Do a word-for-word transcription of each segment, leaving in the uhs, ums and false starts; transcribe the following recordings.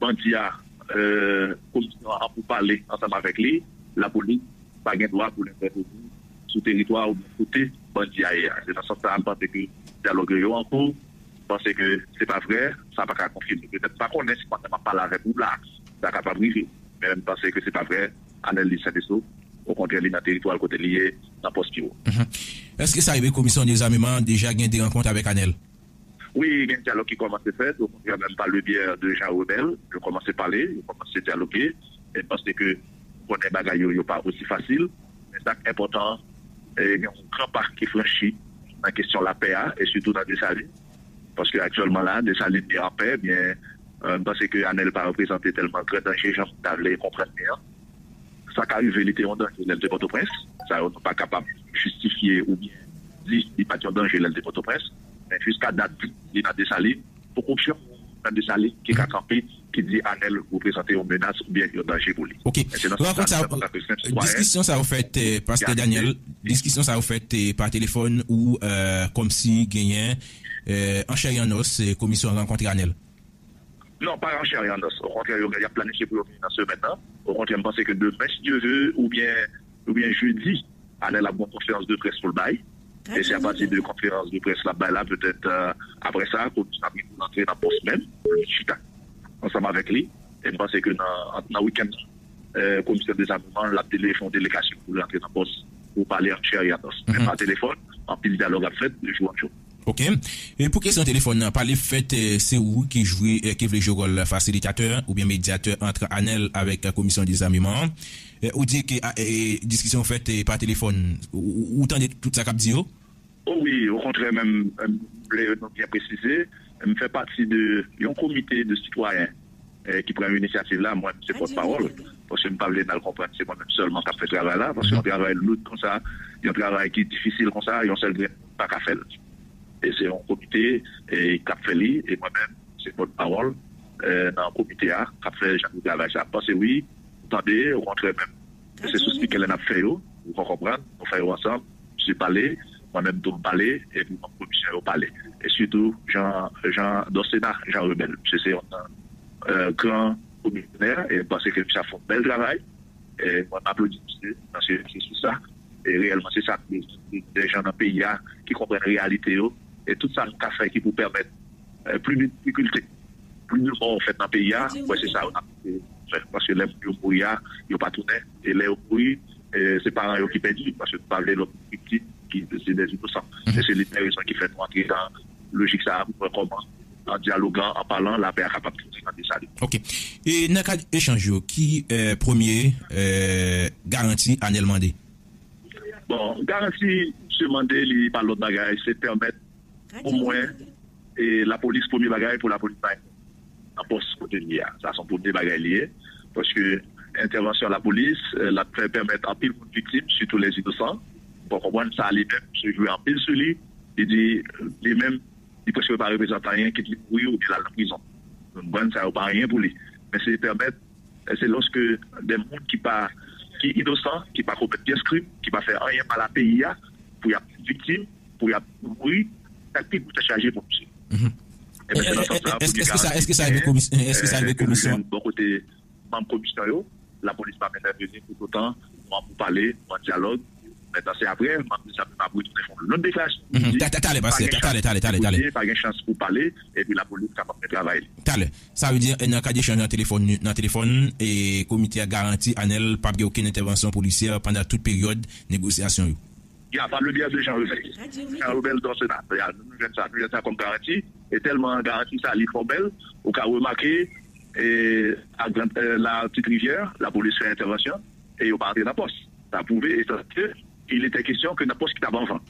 bandi a, komisyon an pou pale ansanm avèk li, lapolis pa gen dwa pou l entèveni sou teritwa oubyen kote bandi a ye a. Se nan sans sa a m panse ke dyalòg yo yo an kou, m panse ke se pa vrè, sa pa ka konfime. Petèt m pa konnen si pandan m ap pale avèk ou la, sa kapab rive. Men m panse ke se pa vrè, Anèl li sen e sof. Okontrè, li nan teritwa l kote li ye, nan pòs li yo. Èske sa rive komisyon dezameman deja gen de rankont avèk Anèl? Wi, gen dyalòg ki kòmanse fèt, okontrè menm pa le byè de Jean Rebel, yo kòmanse pale, yo kòmanse dyaloge, e m panse ke konnen bagay yo, yo pa osi fasil, men sa k enpòtan, e gen yon gran pa ki franchi nan kesyon lapè a, e sitou nan Desalin, paske aktyèlman la, Desalin li anpè, byen, e, m panse ke Anèl pa reprezante tèlman gran danje jan moun ta vle konprann li an. Sa ka rive, li te yon danje lè l te Pòtoprens. Sa yo, nou pa kapab jistifye oubyen di li pa t yon danje lè l te Pòtoprens. Men jiska dat, li nan Desalin. Poko gen yon moun nan Desalin ki ka kanpe, ki di Anèl reprezante yon menas oubyen yon danje pou li. Ok. Men se nan sans sa, rankont sa, an tanke senp sitwayen, diskisyon sa yo fèt, eh, Pastè Daniel, diskisyon sa yo fèt, eh, pa telefòn ou, eh, kòmsi genyen, eh, an chè e an os, eh, komisyon rankontre Anèl? Non, pa an chè e an os. Okontrè, yo, y ap planifye pou yo vini nan semèn nan. Okontrè, m panse ke demen, si Dye ve, oubyen, oubyen jedi, Anèl ap gen yon konferans de près pou l bay. E se apati de konferans de près l ap bay la, petèt, euh, apre sa, komisyon ap gen pou l antre nan pòs menm, pou l chita ansanm avèk li. E m panse ke nan, nan wikenn nan, euh, komisyon dezameman, l ap dele-, fè yon delegasyon pou l antre nan pòs, pou pale an chè e an os. Men pa telefòn, anpil dyalòg ap fèt de jou an jou. Ok. E pou kesyon telefòn nan, pale fèt, eh, se ou ki jwe, eh, ki vle jwe wòl fasilitatè oubyen medyatè ant Anèl avèk, eh, komisyon dezameman an. Eh, ou di ke, ah, eh, diskisyon fèt, eh, pa telefòn. Ou, ou, ou tande tout sa k ap di yo? O wi, okontrè, menm, eh, m vle nou byen presize, m fè pati de yon komite de sitwayen eh, ki pran inisyativ la, mwen, se pòtpawòl. Paske m pa vle n al konprann se mwen menm sèlman k ap fè travay la, paske yon travay loud konsa, yon travay ki difisil konsa, yon sèl grenn moun pa ka fè l. E se yon komite, eh, k ap fè li, e mwen menm, se pòtpawòl, eh, nan komite a, k ap fè jan de travay sa. M panse wi, nou tande, okontrè menm, e se sou spikè lè n ap fè yo, ou ka konprann, nou fè yo ansanm, misye pale, mwen menm tou m pale, epi manm komisyon yo pale. E sitou, Jan, Jan Dòsena, Jan Rebèl, misye se yon, euh, gran komisyonè, e m panse ke misye ap fè yon bèl travay, e mwen m aplodi misye, paske se sou sa, e reyèlman se sa nou bezwen, de jan nan peyi a ki konprann reyalite yo, e tout sa nou ka fè ki pou pèmèt, euh, pli de difikilte, pli de mò fèt nan peyi a, mwen se sa yo n ap fè, paske lè moun yo mouri a, yo pa tounen, e lè yo mouri, eh, se paran yo ki pèdi, paske nou pa vle lòt moun viktim ki se dè inosan. E se li ki fè rezon ki fè nou antre nan lojik sa a pou wè kòman, an dyalogan, an palan, lapè a kapab tounen nan Desalin. Ok. E nan kad echanj yo, ki, eh, premye, eh, garanti Anèl mande? Bon, garanti misye mande, li pa lòt bagay, se pèmèt omwen, e lapolis, premye bagay pou lapolis pa nan pòs kote l ye a. Sa se yon premye bagay li ye. Paske entèvansyon lapolis, eh, l ap fè pèmèt anpil moun viktim, sitou lèzinosan. Bon, konprann sa li menm, misye jwe anpil sou li. Li di, li menm, li prèske pa reprezante anyen, kit li mouri oubyen l al nan prizon. Nou konprann sa yo pa anyen pou li. Men se pèmèt, eh, se lòske de moun ki pa, ki inosan, ki pa komèt pyès krim, ki pa fè anyen mal a peyi a, pou y ap viktim, pou y ap mouri, sa k pi gwo tèt chaje pou misye. Ebyen, se nan sans sa, èske sa rive komisyon, èske sa rive komisyon? Bò kote manm komisyon yo, lapolis pa menm entèveni toutotan nou an pou pale, nou an dyalòg. Mentnan, se apre, manm komisyon ap retounen fè yon lòt deklarasyon. Talè, pastè, talè, talè, talè, talè. Pa gen chans pou pale, epi lapolis kapab fè travay li. Talè. Sa vle di, nan kad echanj nan telefòn, nan telefòn, e komite a garanti Anèl p ap gen okenn entèvansyon polisyè pandan tout peryòd negosyasyon yo. Ya, pa le byè de Jan Rebèl. Jan Rebèl Dòsena. Ya, nou jwenn sa, nou jwenn sa kòm garanti. E tèlman garanti sa, li fòmèl, ou ka remake, e, a Grand, e, la Petite Rivière, lapolis fè entèvansyon, e yo pa antre nan pòs. Sa pwouve, e sa ke, il était question que nan pòs ki t ap anvan.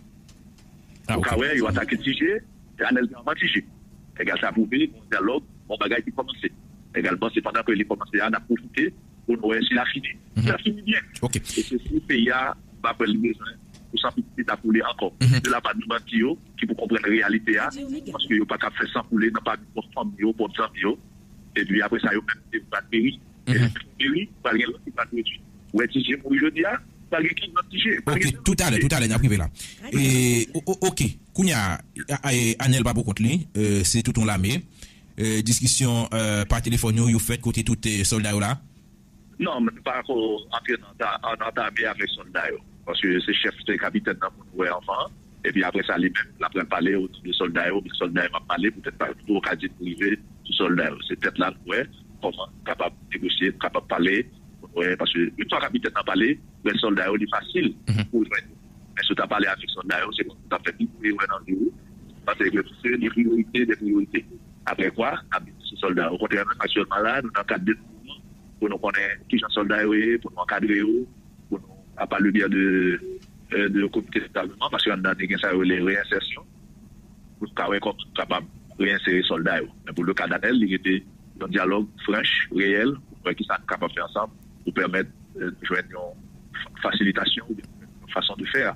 Ou ka wè, yo atake Tijè, e Anèl te anvan Tijè. Egal, sa pwouve, yon dyalòg, yon bagay ki kòmanse. Egal, panse pandan ke li kòmanse a, n ap pwofite pou nou wè si l a fini. Si l a fini byen. E se si peyi a, pa kwè li bezwen pou san pitit li ta koule ankò. De la pa de bandi yo, ki pou konprann reyalite a, paske yo pa ka fè san koule nan pami pwòp fanmi yo, pwòp zanmi yo. Epi apre sa, yo menm, yo pral peri. E lè yo peri, pral gen lòt ki pral peri. Ou wè Tijè mouri jodi a, pral gen ki lòt Tijè? Ok, toutalè, toutalè, n ap rive la. E, o-, o-, ok, kounye a, a, a, Anèl pa pou kont li, e, se tout yon lame. eh, diskisyon, eh, pa telefòn yo, yo fèt kote tout, eh, sòlda yo la? Non, men nou pa ko antre nan ta-, an, antame avèk sòlda yo. Paske se chèf, se kapitèn nan pou nou wè anvan. Epi apre sa, li menm, l ap pral pale otou de sòlda yo, men sòlda yo ap pale, poutèt pa yo ka di nou rive sou sòlda yo. Se tèt la nou wè, kòman nou kapab negosye, nou kapab pale, pou nou wè, paske yon fwa kapitèn nan pale, lè sòlda yo, li fasil pou jwenn yo. Men si w ta pale avèk sòlda yo, se kòmsi w ta fè pi gwo erè nan vi w, paske se de priyorite de priyorite. Apre kwa, n ap vin sou sòlda yo. Okontrè, menm aktyèlman la, nou nan kad de mouvman pou nou konnen kijan sòlda yo ye, pou nou ankadre yo, pou nou, a pa le byen de, euh, de komite d'enkadreman, paske anndan li gen sa yo rele reyensèsyon, pou nou ka wè kòman nou kapab reyensere sòlda yo. Men pou le ka Anèl, li rete yon dyalòg franch, reyèl, pou nou wè kisa nou kapab fè ansanm pou pèmèt, euh, nou jwenn yon fa-, fasilitasyon oubyen yon fason de fè.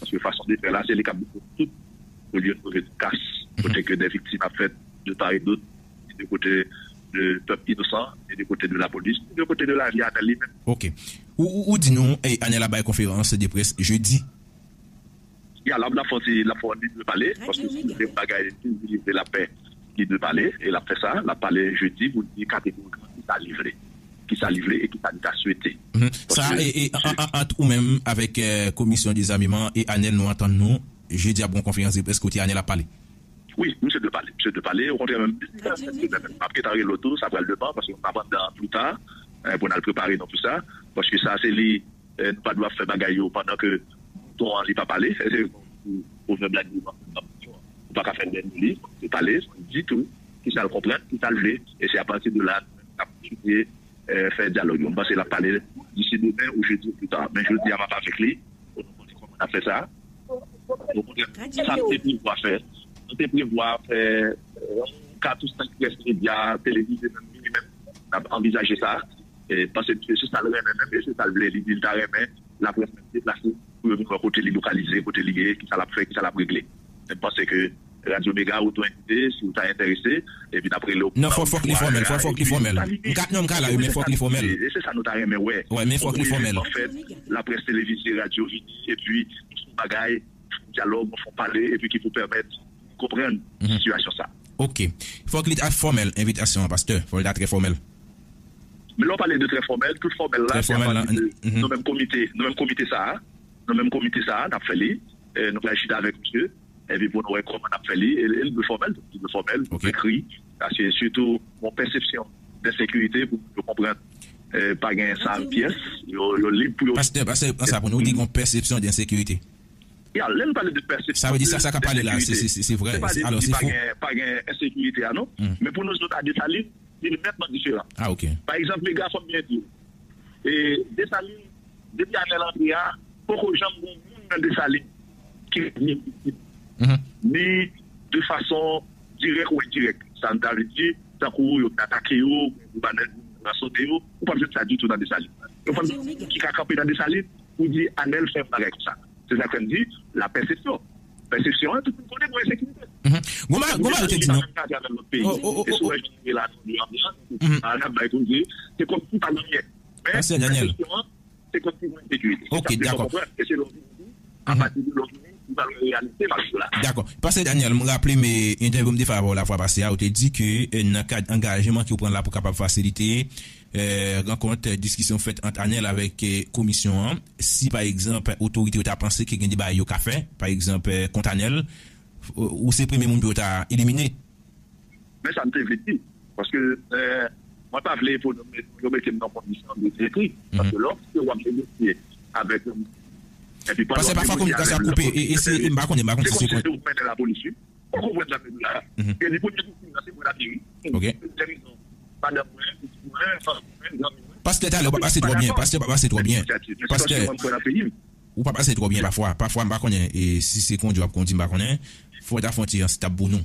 Paske fason de fè la, se li k ap boule tout, olye nou ret kas, kote ke de viktim ap fèt de part et d'autre, ni de kote de pèp inosan, ni de kote de lapolis, ni de kote de lavi Anèl li menm. Ok. Ou, ou, ou di nou, eh, Anèl ap bay konferans de près jedi. Ya, l ap, l ap fè, l ap fè yon libre pale, paske si se yon bagay ki vle lapè, li dwe pale, e l ap fè sa, l ap pale jedi pou l di kategorikman kisa li vle, kisa li vle e kisa li ta swete. Sa, e, e, an, an, ant ou menm avèk, eh, komisyon dezameman e Anèl, nou antann nou, jedi ap gen yon konferans de près kote Anèl ap pale. Wi, misye dwe pale, misye dwe pale, okontrè menm, m ap gentan rele w tou, sa pral depann, paske m ap anndan pita, eh, pou n al prepare nou pou sa, paske sa se li, eh, nou pa dwe ap fè bagay yo pandan ke mouton an li pa pale, se pwovèb la di, ou pa ka fè dènye li, se pale, di tou, kisa l konprann, kisa l vle, e se apati de la, n ap kontinye eh, fè dyalòg yo. M panse l ap pale disi demen ou jedi ou pita. Men jodi a, m ap avèk li. Pou nou konnen kòman n ap fè sa. Donk, sa n te prevwa fè. Nou te prevwa fè, eh, yon kat ou senk près medya televize, menm minimèm. N ap anvizaje sa. E, paske se sa l renmen menm, e se sa l vle. Li di l ta renmen laprès menm deplase pou yo vin wè kote li lokalize, kote li ye, kisa l ap fè, kisa l ap regle. Men m panse ke Radyo Mega, ou tou envite, si w ta enterese, epi n ap rele w pou n al wè. Non, fòk, fòk li fòmèl, fòk, fòk li fòmèl. M ka, non, m ka la, wi, men fòk li fòmèl. E se sa nou ta renmen wè. Wè, men fòk li fòmèl. An fèt, laprès televize, radyo vini, epi nou fè yon bagay, yon dyalòg, nou fè pale, epi ki pou pèmèt konprann sitiyasyon sa. Ok. Fòk li ta fòmèl, envitasyon an, pastè. Fòk li ta trè fòmèl. Men lè w pale de trè fòmèl, tout fòmèl la, se apati de nou menm komite, nou menm komite sa a, nou menm komite sa a, n ap fè li, eh, nou pral chita avèk misye, epi pou nou wè kòman n ap fè li, e, e l dwe fòmèl, li dwe fòmèl, ekri, paske sitou yon pèsepsyon de sekirite pou moun yo konprann, eh, pa gen sa pyès, yo, yo lib pou yo. Pastè, pastè, pran sa pou nou, ou di gen yon pèsepsyon de sekirite. Ya, lè n pale de pèsepsyon de sekirite, se pa di li pa gen, pa gen ensekirite a non, men pou nou zòt a Desalin, li nètman diferan. Ah, ok. Pa egzanp, Mega, fò m byen di w, e Desalin, depi Anèl antre a, poko janm gen yon moun nan Desalin ki vin viktim. Ni de fason dirèk ou endirèk. Sa n ta vle di, tankou yo vin atake yo, yo ba nèg ransone yo, ou p ap jwenn sa ditou nan Desalin. Yo pa gen moun ki ka kanpe nan Desalin pou di Anèl fè yon bagay konsa. Se sa k fè m di, la pèsepsyon. Pèsepsyon an, tout moun konnen gon ensekirite. Gon bagay, gon bagay yo te di nou. Menm katye avèk lòt peyi. E si w wè jan nou ye la, nou anbyans, n ap bay koze, se kòmsi pa gen anyen. Men pèsepsyon an, se kòmsi gon ensekirite. Ok, dakò. E se lè w vini, apati de lè w vini, ou pral wè reyalite m ap di w la. Dakò. Pastè Daniel, m raple m, eh, entèvyou m te fè avè w lafwa pase a, ou te di ke, eh, nan kad angajman ke w pran la pou kapab fasilite, eh, rankont, eh, diskisyon fèt ant Anèl avèk, eh, komisyon an, si pa egzanp otorite yo ta panse ke gen de bagay yo ka fè, pa egzanp, eh, kont Anèl, ou, ou se premye moun pou yo ta elimine. Men sa m te vle di. Paske, eh, mwen pa vle pou nou met, yo mete m nan kondisyon de trètri. Paske lòske w ap negosye avèk yon moun, epi pandan w ap negosye avè l, se kòmsi se ou k mennen lapolis, wi. Ou konprann sa m vle di la? E li premye viktim nan, se mwen l ap ye, wi. Dènye madanm mwen, pitit mwen, fanmi mwen, zanmi mwen. Pastè, talè, ou pa pase twò byen. Pastè, ou pa pase twò byen. Pastè, ou pa pase twò byen pafwa. Pafwa, m pa konnen, e, si se kondi w ap kondi, m pa konnen. Fò w ta fè yon ti ansitap pou nou.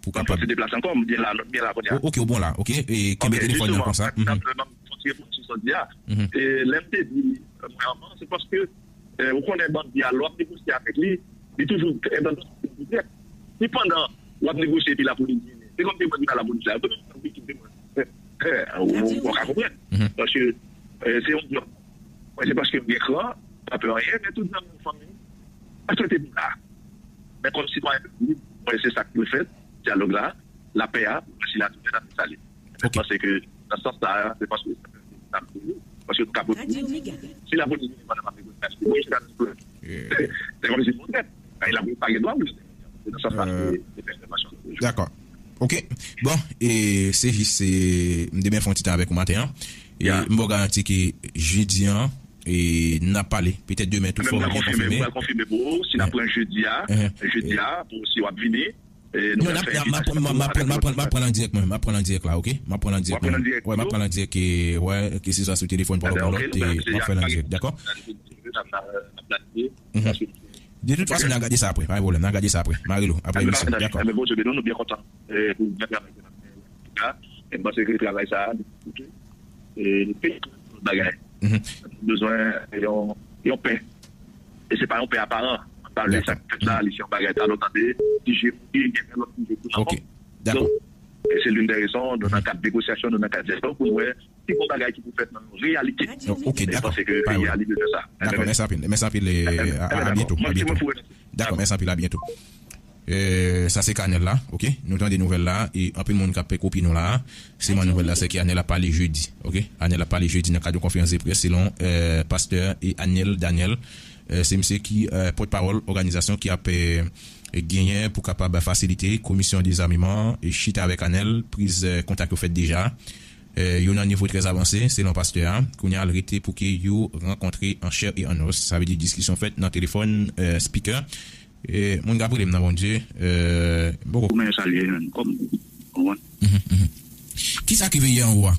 Pou kapab. Mwen fòse deplase ankò, m byen la, byen la kounye a. O-, ok, ou bon la, ok. E, kenbe telefòn nan konsa. Mwen fòse reponn sou sa w di a. E, lè m te di, mwen anvan, se paske, e, ou konnen bandi a, lè w ap negosye avèk li, li toujou, e, nan, si pandan w ap negosye epi lapolis vini, se kòmsi mwen ki pa lapolis la, yo toujou nan ekip de mwen. Ou, ou ka konprann. Paske, e, se yon djòb. Mwen, se paske m gen kran, pa pè anyen, men tout zanmi m, fanmi m, pa swete m la. Men kòm sitwayen piblik, mwen, se sa k dwe fèt, dyalòg la, lapè a, mwen, si la tou fèt ap sale. Mwen panse ke nan sans sa a, se paske paske nou ka pwodui. Si lapolis vini pandan m ap negosye, se mwen ki ka di, se kòmsi se yon trèt. Lapolis pa gen dwa pou li. Se nan sans sa se enfòmasyon. Dakò. Ok. Bon, e se jis, se m te byen fè yon ti tan avèk ou maten an. E m ba w garanti ke jedi an, e n ap pale. Petèt demen tou fò m byen konfime. Mwen konfime pou ou, si n ap pran jedi a, jedi a, pou si w ap vini, e nou pral fè envitasyon pou m ap pran l an dirèk mwen, m ap pran l an dirèk la, ok? M ap pran l an dirèk mwen. Wè, m ap pran l an dirèk, e wè, ke se swa sou telefòn pa w pran lòt, e m ap fè l an dirèk, dakò? De tout fason, n a gade sa apre, pa gen pwoblèm, n a gade sa apre. M a rele w apre emisyon, dakò? Enben, Bondye beni w, nou byen kontan, e, pou bèl travay ke n ap fè la. E m panse ke travay sa a, li koute, e li peye tout bagay. Nou bezwen yon, yon pè. E se pa yon pè aparan. Ann pale sa k fèt la, li se yon bagay talon tande, ti je pou li, gen lòt ti je pou l ankò. Donk, e se l'une des raisons, nou nan kad negosyasyon, nou nan kad dyalòg pou n wè si gon bagay ki pou fèt nan yon reyalite. Ok, dakò. Mwen panse ke peyi a li bezwen sa. Dakò, mèsi anpil. Mèsi anpil, e a byento, a byento. Dakò, mèsi anpil, a byento. E sa se ka Anèl la, ok? Nou tande nouvèl la, e anpil moun k ap fè kopi nou la. Sèlman nouvèl la, se ke Anèl ap pale jedi, ok? Anèl ap pale jedi nan kad yon konferans de près, selon, e, pastè, e, Anèl Daniel. E se misye ki, e, pòtpawòl òganizasyon ki ap, e, genyen pou kapab fasilite komisyon dezameman, e chita avèk Anèl, priz, e, kontak yo fèt deja. E, yo nan nivo trè avanse, selon pastè a. Kounye a, l rete pou ke yo rankontre an chè e an os. Sa vle di diskisyon fèt nan telefòn, e, spikè. E, moun k ap rele m nan, Bondye, e, m poko. Ou menm salye, menm, kòm, ou konprann? Kisa ki veye anwo a?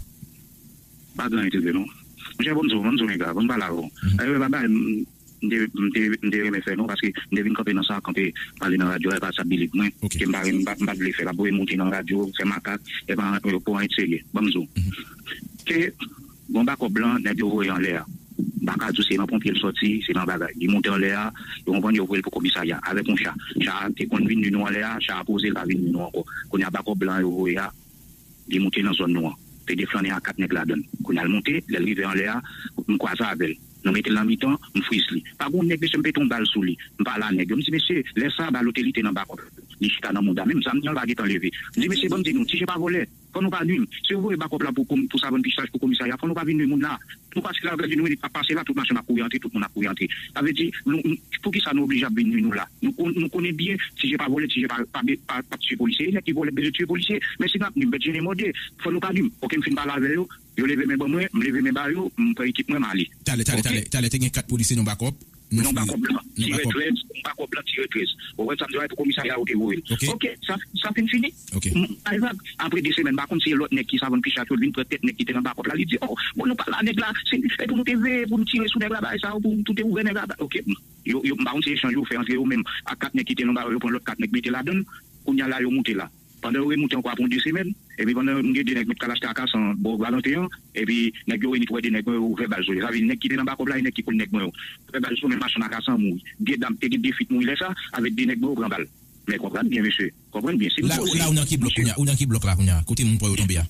Pa gen anyen ki rive, non. Monchè, ban m di w, ban m di w, nèg la, ban m pale avè w. E, baba, m, m te, m te, m te renmen fè, non, paske m te vin kanpe nan sa, kanpe pale nan radyo a, e pa sa bilib mwen, ke m pa, m pa, m pa t vle fè. L ap voye monte nan radyo, fè makak, e pa, e, pou anyen de serye. Ban m di w. Ke, bon, bakòp blan, nèg yo voye anlè a. M pa ka di w se nan ponpye l sòti, se nan bagay. Li monte anlè a, yo konprann, yo voye l pou komisarya, avèk yon cha. Cha a te konn vin nui nou anlè a, cha a poze, l pa vin nui nou ankò. Kounye a, bakòp blan yo voye a, li moute nan zòn nou an. Te de flannen ak kat nèg ladan l. Kounye a l monte, lè l rive anlè a, m kwaze avè l. Nou mete l nan mitan, m friz li. Pa gen yon nèg, mesye, m pete yon bal sou li. M pale a nèg yo, m di, mesye, lè sa a, Balotelli te nan bakòp. Li chita nan mouda, menm zam li an pa gentan leve. M di, mesye, ban m di nou, Ti Je pa vòlè. Fò nou pa nui m. Si yo voye bakòp la pou, pou savann pichach, pou komisarya, fò nou pa vin nui moun la. Nou pase la, lè di nou minit ap pase la, tout machann ap kouri antre, tout moun ap kouri antre. Sa vle di, nou, nou, poukisa nou oblije ap vin nui nou la? Nou kon-, nou konnen byen, Ti Je pa vòlè, Ti Je pa, pa, pa, pa tiye polisye. E nèg ki vòlè bezwen tiye polisye. Men si n ap nui m, bèt jennen mòde. Fò nou pa nui m. Ok, m fin pale avè yo. Yo leve men ban mwen, m leve men ba yo, m pran ekip mwen, m ale. Talè, talè, talè, talè, te gen kat polisye nan bakòp. Non, bakòp blan, tire trèz, bakòp blan, tire trèz. Ou konprann sa m di w la, pou komisarya yo te voye l. Ok, sa, sa fin fini. M, pa egzanp, apre de semèn, m pa konn si e lòt nèg ki savann pichach yo vin pran tèt nèg ki te nan bakòp la, li di, o, bon, nou pa la, nèg la, se, e pou nou te veye, pou nou tire sou nèg la, bagay sa yo, pou nou te ouvè nèg la, ok. Yo, yo, m pa konn si echanj yo fè antre yo menm ak kat nèg ki te nan bakòp, yo pran lòt kat nèg mete ladan l, kounye a la, yo moute la. Pandan yo remoute ankò apre yon de semèn, epi pandan m gen de nèg m t kal achte akasan bò Valanten an, epi nèg yo reni twò de nèg mwen yo ouvè bal sou yo. Sa vle di nèg ki te nan bakòp la e nèg ki konn nèg mwen yo. Ouvè bal sou yo, men machann akasan an mouri. De dam, te gen de fuit mouri lè sa, avèk de nèg mwen yo pran bal. Men konprann byen, mesye. Konprann byen. Si m poze, la ou nan ki blòk kounye a? Ou nan ki blòk la kounye a? Kote moun pa w yo tonbe a?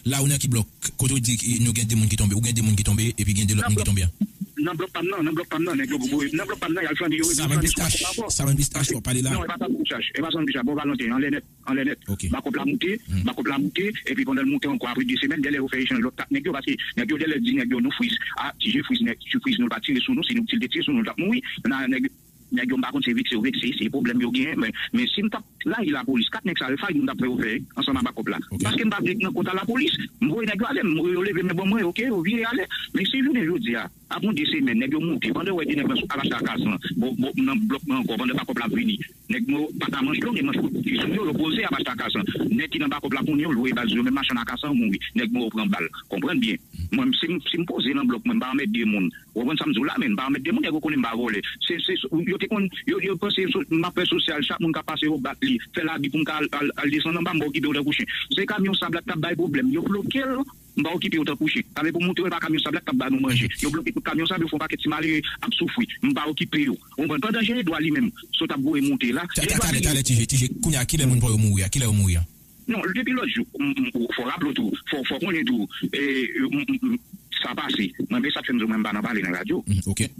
La ou nan ki blòk? Kote w di nou gen de moun ki tonbe? Ou gen de moun ki tonbe, epi gen de lòt moun ki tonbe a? Nan blòk pa m nan, nan blòk pa m nan, nèg yo voye. Nan blòk pa m nan, y al flannen, yo redi flannen sou bakòp la ankò. Savann pichach w ap pale la? Non, e pa savann pichach. E pa savann pichach. Bò Valanten, anlè nèt. Anlè nèt. Bakòp la moute, bakòp la moute, epi pandan l moute ankò, apre de semèn, dèlè yo fè echanj lòt kat nèg yo, paske nèg yo, dèlè di nèg yo, nou friz. A, Ti Je friz nèg, Ti Je friz nou, l pa tire sou nou, si nou, si l te tire sou nou, nou t ap mouri. Nèg, nèg yo, m pa konn se vekse yo vekse, se pwoblèm yo genyen, men, men si m t ap rayi lapolis, kat nèg sa yo, fayi moun t ap fè yo fè, ansanm ak bakòp la. Paske m pa vle nan kont a lapolis, m voye nèg yo ale, m, yo leve men ban mwen, ok, yo vire ale. Men si jounen jodi a, apre yon de semèn, nèg yo moute, pandan yo wè de nèg nan sou, al achte akasan, bon, bon, nan blòk mwen ankò, pandan bakòp la ap vini. Nèg mwen yo pa ka manch long, e manch kout sou yo, yo poze ap achte akasan. Nèg ki nan bakòp la konnen yo, l voye bal sou yo, menm machann akasan an mouri. Nèg mwen yo pran bal. Konprann byen. Mwen, si m, si m poze nan blòk mwen, m pa anmède moun. Ou konprann sa m di w la, men m pa anmède moun, nèg yo konnen m pa vòlè. Se, se, yo te konn, yo, yo panse m ap fè sosyal, chak moun k ap pase yo bat li, fè l abi pou m ka al, al, al desann anba, m pa okipe yo tankou chen. Se kamyon sab la k t ap bay pwoblèm, yo bloke l. M pa okipe yo tankou chen. Sa vle pou m montre w, e pa kamyon sab la k t ap ba nou manje. Yo bloke tout kamyon sab, yo fè yon pakèt ti malere ap soufri. M pa okipe yo. Ou konprann? Pandan Jean Edouard li menm, sot ap voye monte la. Jean Edouard vini. Talè, talè, Ti Je, Ti Je, kounye a, kilè moun pa w yo mouri a? Kilè yo mouri a? Non, depi lòt jou, m, m, fò raple w tou, fò, fò konnen tou, e, m, m, m, sa pase. Mwen, men sa k fè m di w, mwen, m pa nan pale nan radyo.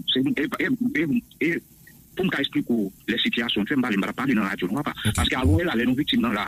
Se, e, e, e, e, pou m ka esplike w lè sitiyasyon fè m pale, m pa t ap pale nan radyo, non, papa. Paske avè w la, lè nou viktim nan la,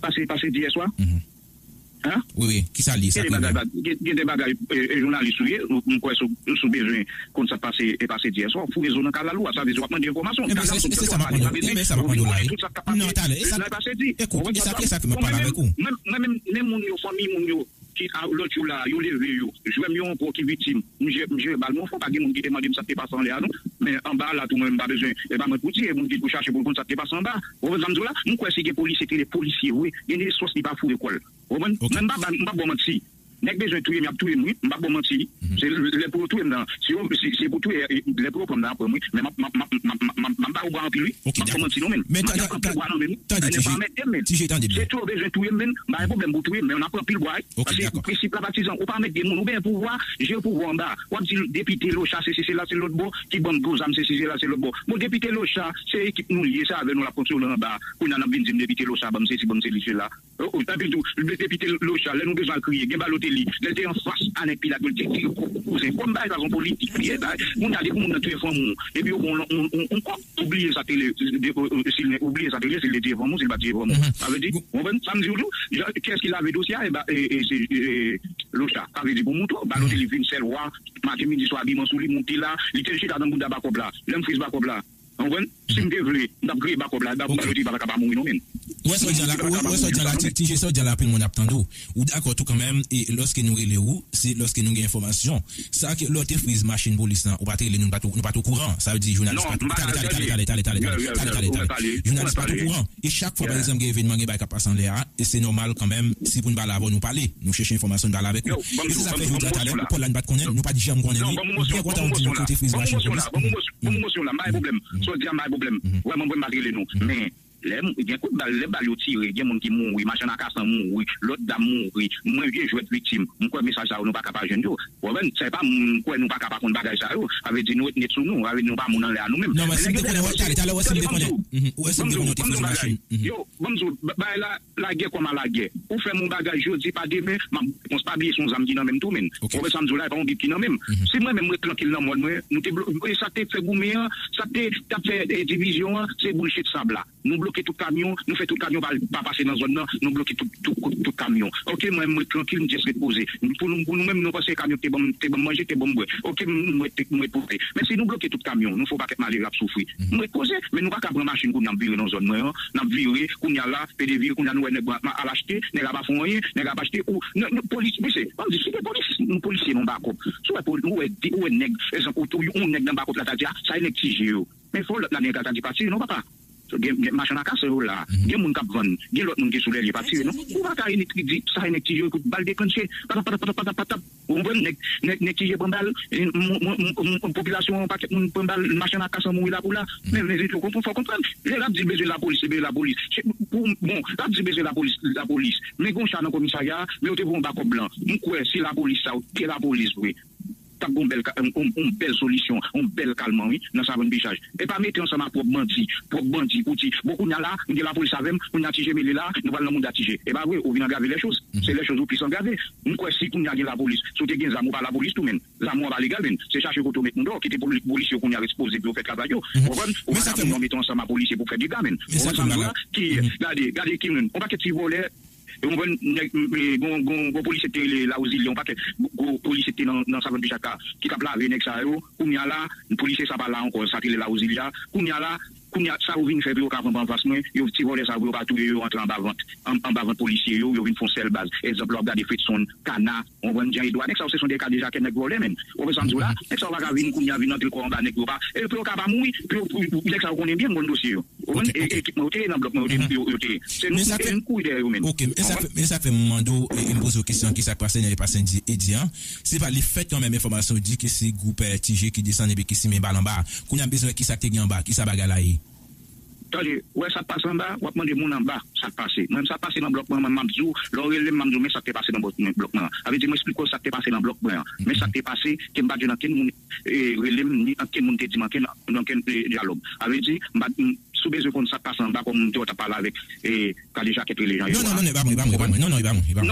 k pase, pase di yè swa? Hein? Wi, wi. Kisa l ye? Sa k rive? Gen de bagay, gen de bagay, e, e, jounalis ou ye, ou, m kwè si w, si w bezwen konn sa k pase, e pase di yè swa, w foure zo nan kalalou a, sa vle di w ap mande enfòmasyon. Ebyen, se sa m ap mande w la, wi. Ebyen, sa m ap mande w la, wi. Non, talè, e sa, e sa k, e sa k fè m ap pale avèk ou. Mwen menm, mwen menm, men moun yo, fanmi moun yo, ki a, lòt jou la, yo leve yo, jwenn yo ankò ki viktim. M jere, m jere bal mwen fò, pa gen moun ki te mande m sa k te pase anlè a, non. Men anba a la tou, mwen, m pa bezwen, e pa mwen pou di, e moun ki pou chache pou l konn sa k te pase anba. Ou konprann sa m di w la? M kwè si gen polisye ki rele polisye vre, gen de sòs li pa foure kò l. Ou konprann? Mwen, m pa ba, m pa ba w manti. Nèg bezwen touye m, y ap touye m, wi. M p ap ba w manti. Se lè pou yo touye m nan. Si yo, si, si se pou touye, e, lè pou yo pran m nan, y ap pran m, wi. Men m ap, m ap, m ap, m ap, m ap, m ap, m ap ba yo bwa anpil, wi. M p ap pran manti non, menn. M p ap pran anpil bwa non, menn. Tande, T J. T J, tande byen. Se tou yo bezwen touye m, menn. M pa gen pwoblèm pou touye m, men yo nan pran anpil bwa, wi. Paske prensip la patizan, ou pa mèt gen moun, ou gen pouvwa, jere pouvwa anba. W ap di depite Locha, se si, se la, se lòt bò, ki ban m gwo zam, se si, se la, se lòt bò. Bon, depite Locha, se ekip nou l ye, se avè nou l ap fonksyone anba. Kounye a n ap vin di m depite Locha, ban m sesi, ban m seli, sela. O, o, epi tou, depite Locha, lè nou bezwen al kriye, gen Balotelli, lè l te anfas a nèg Pilat yo, l te kriye kòk kouzen. Kòm bagay sa se yon politik li ye, bagay, moun ta di pou moun nan touye fanmi w, epi yo pran yon, yon, yon, yon kòk, ou bliye sa te le, de, o, o, si l, ou bliye sa te le, si l te touye fanmi w, si l pa touye fanmi w. Sa vle di, ou konprann sa m di w tou? Jan, kiyès ki lave dosye a, e ba, e, e, se, e, e, Locha. Sa vle di pou mouton, Balotelli vin sèl wa, maten, midi, swa, abiman sou li, moute la, li te chita nan bouda bakòp la. Lè m friz bakòp la, ou konprann? Si m te vle, m t ap griye bakòp la, Balotelli pa ta ka pa mouri non, menn. Ou wè sa w di a la, ou wè sa w di a la, T J, sa w di a la, anpil moun ap tande w. Ou dakò tou kanmenm, e lòske nou rele w, se lòske nou gen enfòmasyon. Sa ke lè w te friz machin polis lan, ou pa te rele nou, nou pa t, nou pa t okouran. Sa vle di jounalis pa t, talè, talè, talè, talè, talè, talè, talè, talè, talè, talè. Jounalis pa t okouran. E chak fwa, pa egzanp, gen evènman, gen bagay k ap pase anlè a, e se nòmal kanmenm, si pou n pale avè w, nou pale, nou chèche enfòmasyon, nou pale avèk ou. E se sa k fè jodi a talè, Paul la, nou pa t konnen l, nou pa t janm konnen li. Nou byen kontan w di nou ke w te friz machin polis. Ban m emosyon la, ban m emosyon la, m pa gen pwoblèm. Sa w di a, m pa gen pwoblèm. Vrèman, vrèman, m pa t rele nou. Men, lè m, gen kout bal, lè bal yo tire, gen moun ki mouri, machann akasan mouri, lòt dam mouri, mwen vye jwèt viktim. M kwè mesaj sa yo, nou pa ka pa jwenn yo. Ou konprann? Se pa m kwè nou pa ka pa konn bagay sa yo. Sa vle di nou ret net sou nou. Sa vle di nou pa moun anlè a nou menm. Non, men si m te konnen, wè, talè, talè, wè, si m te konnen. Wè, si m te konnen, w te friz machin. Yo, ban m di w, ba-, bagay la, lagè kòm a lagè. Ou fè m yon bagay jodi, pa demen, m ap repons. Pa bliye se yon zam ki nan men m tou, menn. Ou wè sa m di w la, e pa yon bib ki nan men m. Si mwen menm, m ret trankil nan mòn mwen, nou te blo-, e sa te fè goumen an, sa te, t ap fè, e, divizyon an, se boulshit sab la. Nou bloke tout kamyon, nou fè tout kamyon pa, pa pase nan zòn nan, nou bloke tout, tout, tout, tout kamyon. Oke, mwen, mwen trankil, m just ret poze. Pou nou, pou nou menm, nou panse kamyon te ban m, te ban m manje, te ban m bwè. Oke, m, mwen, te, mwen poze. Men si nou bloke tout kamyon, nou fè yon pakèt malere ap soufri. Mwen ret poze, men nou pa ka pran machin kounye a n ap vire nan zòn mwen an, n ap vire, kounye a la, pe devire, kounye a nou wè nèg la al achte, nèg la pa fè anyen, nèg la pa achte, ou, n, n, polis, mesye, ban m di, si te polis, nou polisye nan bakòp. Si w wè poli-, ou wè, ou wè nèg, egzanp, ou, ou, yon nèg nan bakòp la ta di, a, sa e nèg Ti Je yo. Men fò lòt la nan eta ta di pa tire non papa. Gen, gen machann akasan yo la. Gen moun k ap vann. Gen lòt moun ki sou lè li pa tire non. Ou pa ka enekri di sa enekri yo ekout bal deklannche. Patap, patap, patap, patap, patap. Ou konprann? Nèg, nèg, nèg ki je pran bal. E, m, m, m, m, m, popilasyon an, pakèt moun pran bal. Machann akasan mouri la pou la. Men, men, fò konprann, fò konprann. Lè l ap di l bezwen lapolis, li bezwen lapolis. Se pou, bon, l ap di l bezwen lapolis, lapolis. Men gen yon cha nan komisarya a, men yo te voye yon bakòp blan. M kwè se lapolis sa yo, te lapolis vre. t ap gen yon bèl, yon bèl solisyon, yon bèl kalman, wi, nan Savann Pichaj. E pa mete ansanm ak pwòp bandi, pwòp bandi, ou di, bon, kounye a la, m gen lapolis avè m, kounye a Tije mele la, nou pral nan mouda Tije. E pa vre, ou vin angrave lè choz. Se lè choz ou plis angrave. M kwè si kounye a gen lapolis, si w te gen zam, ou pa lapolis tou, menn. Zam ou an pa legal, menn. Se chache kote w met moun deyò, kite polisye yo kounye a ekspoze pou yo fè travay yo. Ou konprann? Ou pa ka vin mete ansanm ak polisye pou fè dega, menn. Ou konprann sa m di w la? Ki, gade, gade ki moun. Yon pakèt ti vòlè, ou konprann, nèg, gon, gon, gon polisye te rele Lawozilya, yon pakèt gwo polisye te nan, nan Savann Pichaj la, ki t ap lave nèg sa yo. Kounye a la, polisye sa pa la ankò, sa te rele Lawozilya. Kounye a la, kounye a, sa yo vin fè pou yo ka pran anfas mwen, yo ti vòlè sa yo pou yo ka touye yo, antre anba vant, anba vant polisye yo, yo vin fè yon sèl baz. Egzanp, lè w ap gade Fredson, Kana, ou konprann, Jan Edwa, nèg sa yo se son de kadejakè, nèg vòlè, menn. Ou konprann sa m di w la? Nèg sa yo pa ka vin kounye a vin antre kò anba nèg yo pa. E pou yo ka pa mouri, pou yo, pou, pou, nèg sa yo konnen byen, m konn dosye yo. Ou konprann? E ekip mwen yo te ye nan blòk mwen, yo te, yo, yo te ye. Se nou ki, e nou kouri dèyè yo, menn. Ok, men sa fè, men sa fè m mande w, e, e m poze w kesyon, ki sa k pase nan Epasendye Edi an? Se pa lefèt kanmenm enfòmasyon di ke se gwoup, eh, Tije ki desann epi ki simen bal anba. Kounye a m bezwen wè ki sa k te gen anba, ki sa bagay la ye. Tande, ou wè sa k pase anba, w ap mande moun anba sa k pase. Mwen menm sa k pase nan blòk mwen, mwen m ap di w, lè w rele m, m ap di w, men sa k te pase nan blòk mwen, blòk mwen an. Sa vle di, mwen eksplike w sa k te pase nan blòk mwen an. Men sa k te pase, ke m pa t jwenn ankenn moun, eh, rele m, ni ankenn moun te di m ankenn, ankenn, eh, dyalòg. Sa vle di, m pa t, m, si w bezwen konn sa k pase anba, kòm m te wè w t ap pale avèk, eh, kadejakè t rele Jan Edwa. Non, non, non, non, e pa mwen, e pa mwen, e pa mwen. Non, non, e pa mwen, e pa mwen.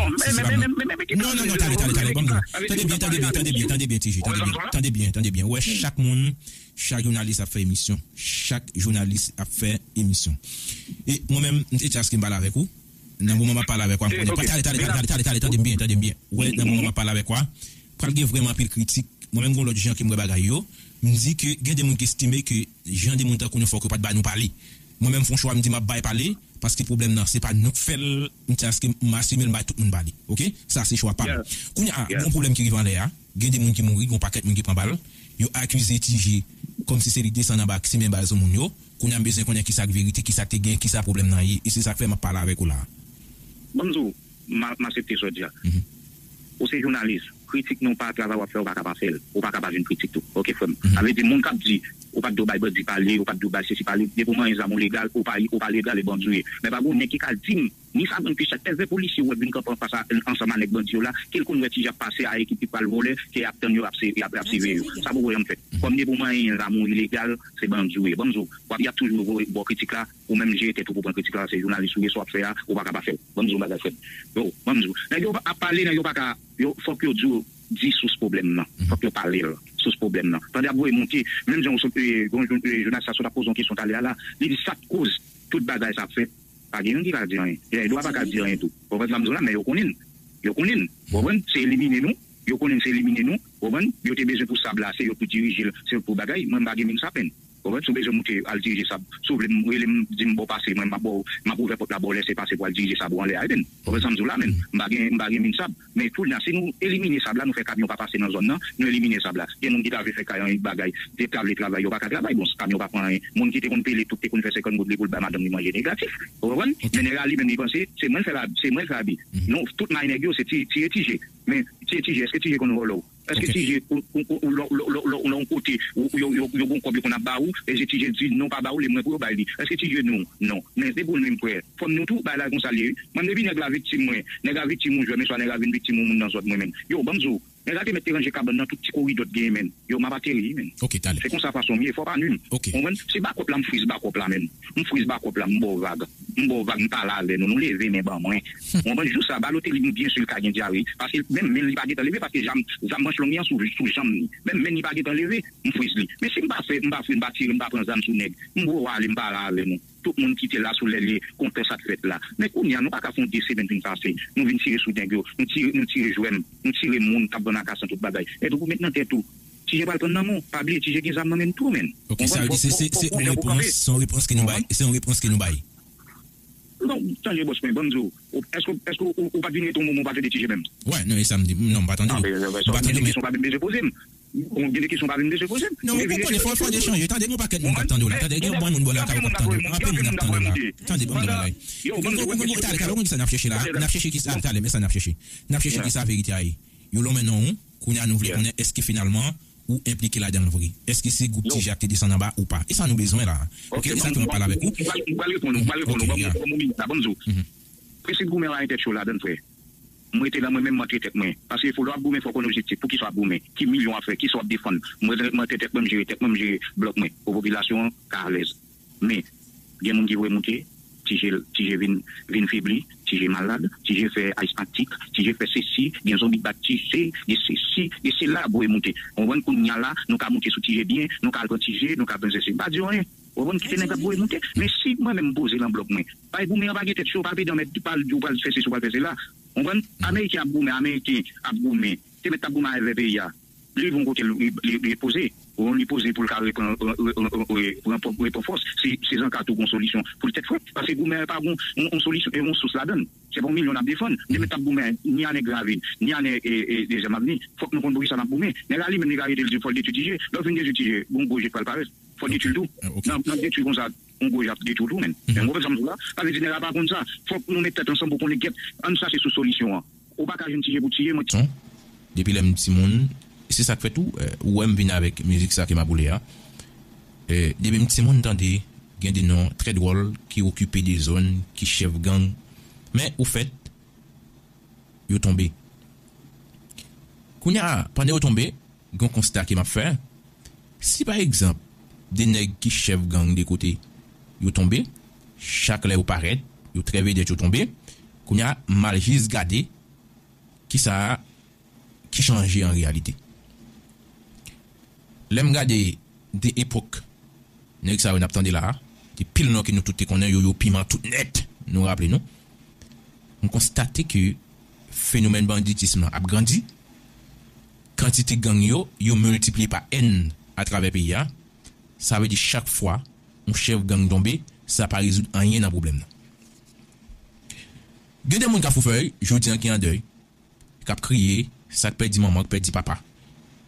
Non, non, non, talè, talè, talè, ban m di w. Tande byen, tande byen, tande byen, tande byen, T J, tande byen, tande byen, tande byen. Ou wè, chak moun, chak jounalis ap fè emisyon. Chak jounalis ap fè emisyon. E mwen menm, m te chans ke m pale avèk ou. Nan moman m ap pale avèk ou a, m konnen. Talè, talè, talè, talè, talè, tande m byen, tande m byen. Ou wè, nan moman m ap pale avèk ou a, pral gen vrèman anpil kritik. Mwen menm, gen lòt jan ke m wè bagay yo. M di ke gen de moun ki estime ke jan de moun tankou nou fòk yo pa t ba nou pale. Mwen menm, m fè yon chwa, m di m ap bay pale, paske pwoblèm nan, se pa nou k fè l, m chans ke m asime l, m bay tout moun pale. Oke? Sa se chwa pa m. Kounye a, gen yon pwoblèm ki rive anlè a, gen de moun ki mouri, gen yon pakèt moun ki pran bal, yo akize Tije kòmsi se li k desann anba, ki simen bal sou moun yo. Kounye a, m bezwen konnen ki sa k verite, ki sa k te gen, ki sa pwoblèm nan ye, e se sa k fè m ap pale avèk ou la a. Ban m di w, m a, m aksepte sa w di a. Ou se jounalis, kritik non pa travay w ap fè, ou pa ka pa fè l. Ou pa ka pa vin kritik tou. Oke, frè m. Sa vle di, moun k ap di, ou pa t dwe bay bandi pale, ou pa t dwe bay sesi pale, depi w manyen zam ou legal, ou pa, ou pa legal, e bandi w ye. Men pa gen yon nèg ki ka di m, ni Savann Pichaj, èske polisye w wè k vin kanpe anfas a, ansanm a nèg bandi yo la, ke l konn wè Tije ap pase a ekip ki pral vòlè, ke y ap tann yo, ap se, y ap, y ap siveye yo. Sa pou wè yon fèt. Kòm depi w manyen zam ou ilegal, se bandi w ye. Ban m di w, w ap, y ap toujou voye bò kritik la, ou menm jere tèt ou pou pran kritik la, se jounalis ou ye, sa w ap fè a, ou pa ka pa fè l. Ban m di w yon bagay, frè m. Yo, ban m di w. Nèg yo ap pale, nèg yo pa ka, yo, fòk yo di w, di sous pwoblèm nan. Fòk yo pale l, sous pwoblèm nan. Tande ap voye monte, menm jan w sot, e, gon jou-, e, jounalis la sot ap poze yon kesyon talè a la, li di sa k koz tout bagay sa ap fèt. Pa gen youn ki ka di anyen. Jan Edwa pa ka di anyen tou. Ou konprann sa m di w la, men yo konnen l. Yo konnen l. Ou konprann? Se elimine nou. Yo konnen l se elimine nou. Ou konprann? Yo te bezwen pou sab la, se yo pou dirije l, se yo pou bagay. Mwen, m pa gen min sab, menn. Ou konprann? Si w bezwen moute al dirije sab, si w vle m, rele m, di m ba w pase, mwen, m ap ba w, m ap ouvè pòt la ba w lèse pase pou al dirije sab ou anlè a, menn. Ou konprann sa m di w la, menn? M pa gen, m pa gen min sab. Men kounye a, si nou elimine sab la, nou fè kamyon pa pase nan zòn nan, nou elimine sab la. Gen moun ki ta vle fè kay anyen, bagay, te ta vle travay, yo pa ka travay, bon, kamyon pa pran anyen. Moun ki te konn pele tout, te konn fè senkant goud li pou l bay madanm li manje negatif. Ou konprann? Men nèg la li menm li panse, se mwen l fè la, se mwen l fè abi. Non, tout may nèg yo, se ti, tire Tije. Men, tire Tije, èske Tije konn vòlò? Èske Tije, ou, ou, ou, ou, lè, lè, lè, lè, lè, yon kote, ou, yo, yo, yo gon kòb yo konn ap ba ou, e se Tije di non pa ba ou, li mwen pou yo bay li? Èske Tije nou? Non. Men depi w menm frè, fò m di w tou, bagay la konsa l ye, wi. Mwen, depi nèg la viktim mwen, nèg la viktim yon jwè, men swa nèg la vin viktim yon moun nan zòn mwen menm. Yo, ban m di w, nèg la te mèt te ranje kabann nan tout ti koridò t genyen menm. Yo, m ap ateri, wi, menm. Ok, talè. Se konsa fason m ye, fò w pa nwi m. Ok. Ou konprann? Si bakòp la, m friz bakòp la menm. M friz bakòp la, m ba w vag. M ba w vag, m pale avè nou, nou leve men ban mwen. Ou konprann? Jou sa, Balotelli, m byen si l ka gen dyare, paske menm men l li pa gentan leve, paske zam, zam manch long li an sou, sou janm li. Menm men l li pa gentan leve, m friz li. Men si m pa fè, m pa fè, m pa tire, m pa pran zam sou nèg, m voye w ale, m pale avè nou. Tout moun ki te la sou lè l ye, kontan sa k fèt la. Men kounye a, nou pa ka fè yon de semèn vin pase, nou vin tire sou nèg yo, nou tire, nou tire jwèm, nou tire moun k ap vann akasan tout bagay. Epi pou met nan tèt ou, Tije pral pran nan men w. Pa bliye, Tije gen zam nan men l tou, menn. Ok, sa vle di se, se, se yon repons, se yon repons ke nou bay, se yon repons ke nou bay. Non, tande bòs mwen, ban m di w, èske, èske ou, ou pa t vin rete yon moman ou pa tande Tije menm? Wè, non, e sa m di, non, m pa tande l. M pa tande l, men. Kesyon pa menm bezwen poze m. Bon, gen de kesyon pa menm bezwen poze m. Non, ou konprann, fò, fò de chanje. Tande, gen yon pakèt moun k ap tande w la. Tande, gen yon bann moun bò la kay ou k ap tande w la. Anpil moun ap tande w la. Tande, ban m di w bagay. Talè, talè, ou konn ki sa n ap chèche la? N ap chèche ki sa, talè, men sa n ap chèche. N ap chèche ki sa verite a ye. Yo lonmen non ou, kounye a nou vle konnen èske finalman ou enplike ladan l vre. Èske se gwoup Tije a k te desann anba ou pa? E sa nou bezwen la. Ok, e sa k fè m ap pale avèk ou. M pral reponn ou, m pral reponn ou. Ban m, ban m yon minit la, ban m di w. Prensip goumen la gen tèt cho ladan l, frè. M rete la, mwen menm, m antre tèt mwen. Paske fò lè w ap goumen, fò w konn objektif. Poukisa w ap goumen? Ki milyon w ap fè? Kisa w ap defann? Mwen, mwen antre tèt mwen, m jere tèt mwen, m jere blòk mwen. Pou popilasyon an ka alèz. Men, gen moun ki voye moute, Ti Je, Ti Je vin, vin febli, Ti Je malad, Ti Je fè asmatik, Ti Je fè sesi, gen zonbi k bat Ti Je, gen sesi, gen sela, voye moute. Ou konprann? Kounye a la, nou ka moute sou Ti Je byen, nou ka al pran Ti Je, nou ka al pran sesi. M pa di w anyen. Ou konprann? Kite nèg ap voye moute. Men si mwen menm m poze nan blòk mwen, bay goumen an pa gen tèt cho, pa vide anmède, pa al di w pral fè sesi, w pral fè sela. Ou konprann? Ameriken ap goumen, Ameriken ap goumen. Te mèt t ap goumen avè peyi a. Li rive yon kote, li, li, li poze. Ou li poze pou l ka repran, re- re- re- re- repran, repran fòs. Se, se zanka tou gon solisyon pou l tèt frèt. Paske goumen pa gon yon, yon solisyon, yon sous ladan l. Se pa yon milyon n ap defann. Li mèt t ap goumen ni a nèg Gravil, ni a nèg e, e, Dezyèm Avni. Fòk nou konn poukisa n ap goumen. Nèg la li menm li ka rete l di fò l detwi Ti Je. Lè w fin detwi Ti Je, gon gwo je k pral parèt. Fò w detwi l tou. Nan, nan detwi konsa, yon gwo je ap detwi w tou, menn. Men w konprann sa m di w la? Sa vle di nèg la pa konn sa. Fòk nou met tèt ansanm pou konnen, gèt, ann chache sou solisyon an. Ou pa ka jwenn Ti Je pou Ti Je, mwen. Depi lè m timoun, se sa k fè tou, eh, ou wè m vin avèk mizik sa ke m ap boule a. Eh, depi m timoun, m tande gen de non trè dwòl ki okipe de zòn, ki chèf gang. Men, ofèt, yo tonbe. Kounye a, pandan yo tonbe, gen yon konsta ke m ap fè. Si, pa egzanp, de nèg ki chèf gang de kote, yo tonbe, chak lè yo parèt, yo trè vedèt, yo tonbe, kounye a, m al jis gade kisa ki chanje an reyalite. Lè m gade de epòk nèg sa yo n ap tande la a, de pil non ke nou tout te konnen, yo, yo piman tout nèt, nou raple nou. M konstate ke fenomèn banditism lan ap grandi, kantite gang yo, yo miltipliye pa N atravè peyi a. Sa vle di chak fwa yon chèf gang tonbe, sa pa rezoud anyen nan pwoblèm nan. Gen de moun Kafou Fèy, jodi an ki an dèy, k ap kriye, sa k pèdi manman, k pèdi papa,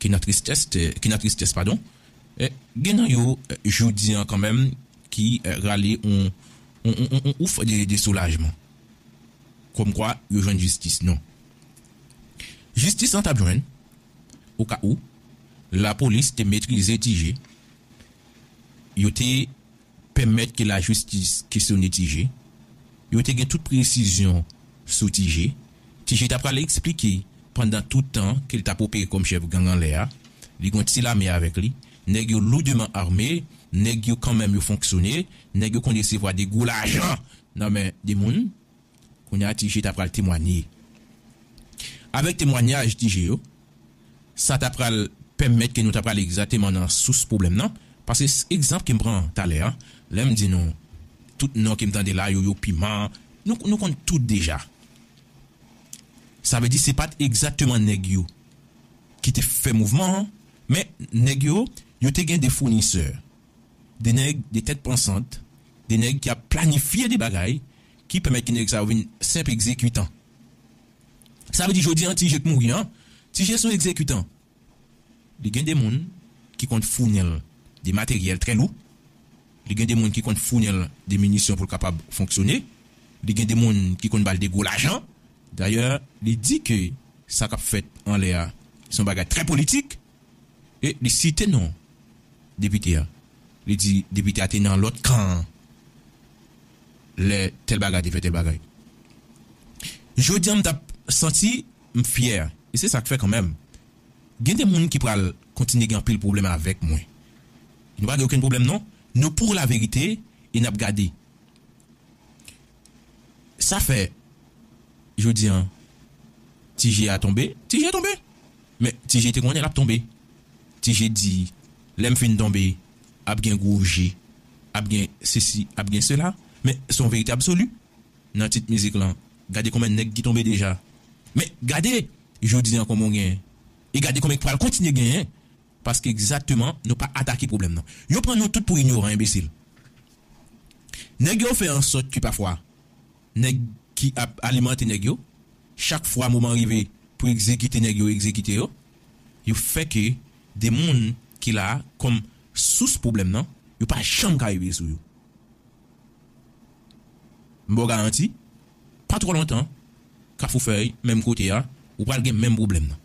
ki nan tristès, ki nan tristès, padon. Eh, gen nan yo, eh, jodi an kanmenm, ki, eh, rale on, on, on, on, on ouf de, de soulajman. Kòmkwa yo jwenn jistis. Non. Jistis lan t ap jwenn, oka ou, lapolis te metrize Ti Je, yo te pèmèt ke lajistis kesyone Ti Je. Yo te gen tout presizyon sou Ti Je. Ti Je ta pral eksplike pandan tout tan ke l t ap opere kòm chèf gang anlè a, li gen yon ti lame avèk li. Nèg yo loudman ame, nèg yo kanmenm yo fonksyone, nèg yo konn resevwa de gwo lajan nan men de moun. Kounye a, Ti Je ta pral temwanye. Avèk temwanyaj Ti Je yo, sa ta pral pèmèt ke nou ta pral egzakteman nan sous pwoblèm nan. Paske s- egzanp ke m pran talè a, lè m di nou, tout non ke m tande la, yo, yo piman, nou, nou konn tout deja. Sa vle di, se pa t egzakteman nèg yo ki te fè mouvman an, men nèg yo, yo te gen de founisè, de nèg, de tèt pansant, de nèg ki ap planifye de bagay ki pèmèt ke nèg sa yo vin senp egzekitan. Sa vle di, jodi an, Ti Je k mouri an, Ti Je se yon egzekitan. Li gen de moun ki konn founi l de materyèl trè lou. Li gen de moun ki konn founi l de minisyon pou l kapab fonksyone. Li gen de moun ki konn ba l de gwo lajan. Dayè, li di ke sa k ap fèt anlè a se yon bagay trè politik. E li site non depite a. Li di depite a te nan lòt kan an lè tèl bagay te fè tèl bagay. Jodi an, m t ap santi m fyè. E se sa k fè kanmenm, gen de moun ki pral kontinye gen anpil pwoblèm avèk mwen. Nou pa gen okenn pwoblèm, non. Nou pou laverite e n ap gade. Sa fè, jodi an, Ti Je a tonbe. Ti Je tonbe. Men Ti Je te konnen l ap tonbe. Ti Je di, lè m fin tonbe, ap gen gwo je, ap gen sesi, ap gen sela. Men se yon verite absoli. Nan tit mizik lan, gade konbyen nèg ki tonbe deja. Men gade, jodi an, konbyen w genyen. E gade konbyen k pral kontinye genyen. Paske egzakteman, nou pa atake pwoblèm nan. Yo pran nou tout pou inyoran, enbesil. Nèg yo fè ansòt ke pafwa, nèg ki ap alimante nèg yo, chak fwa moman rive pou egzekite nèg yo, egzekite yo, yo fè ke de moun ki la kòm sous pwoblèm nan, yo pa janm ka rive sou yo. M ba w garanti, pa twò lontan, Kafou Fèy, menm kote a, ou pral gen menm pwoblèm nan.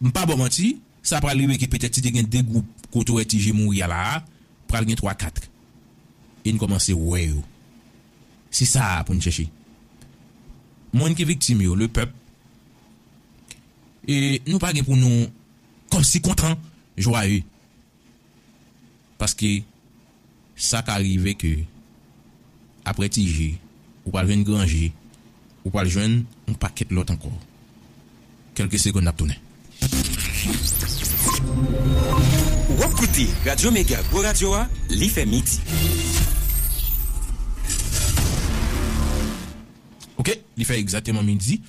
M pa ba w manti, sa pral rive ke petèt si te gen de gwoup kote w wè Ti Je mouri a la a, pral gen twa, kat. E n kòmanse wè yo. Se sa a pou n chèche. moun ki viktim yo, le pèp, e nou pa gen pou nou kòmsi kontan, jwaye. Paske sa ka rive ke apre Ti Je, ou pral jwenn Gran Je, ou pral jwenn yon pakèt lòt ankò. Kèlke segonn n ap tounen. W ap koute Radyo Mega Gwo Radyo a, li fè midi. Ok, li fè egzakteman midi.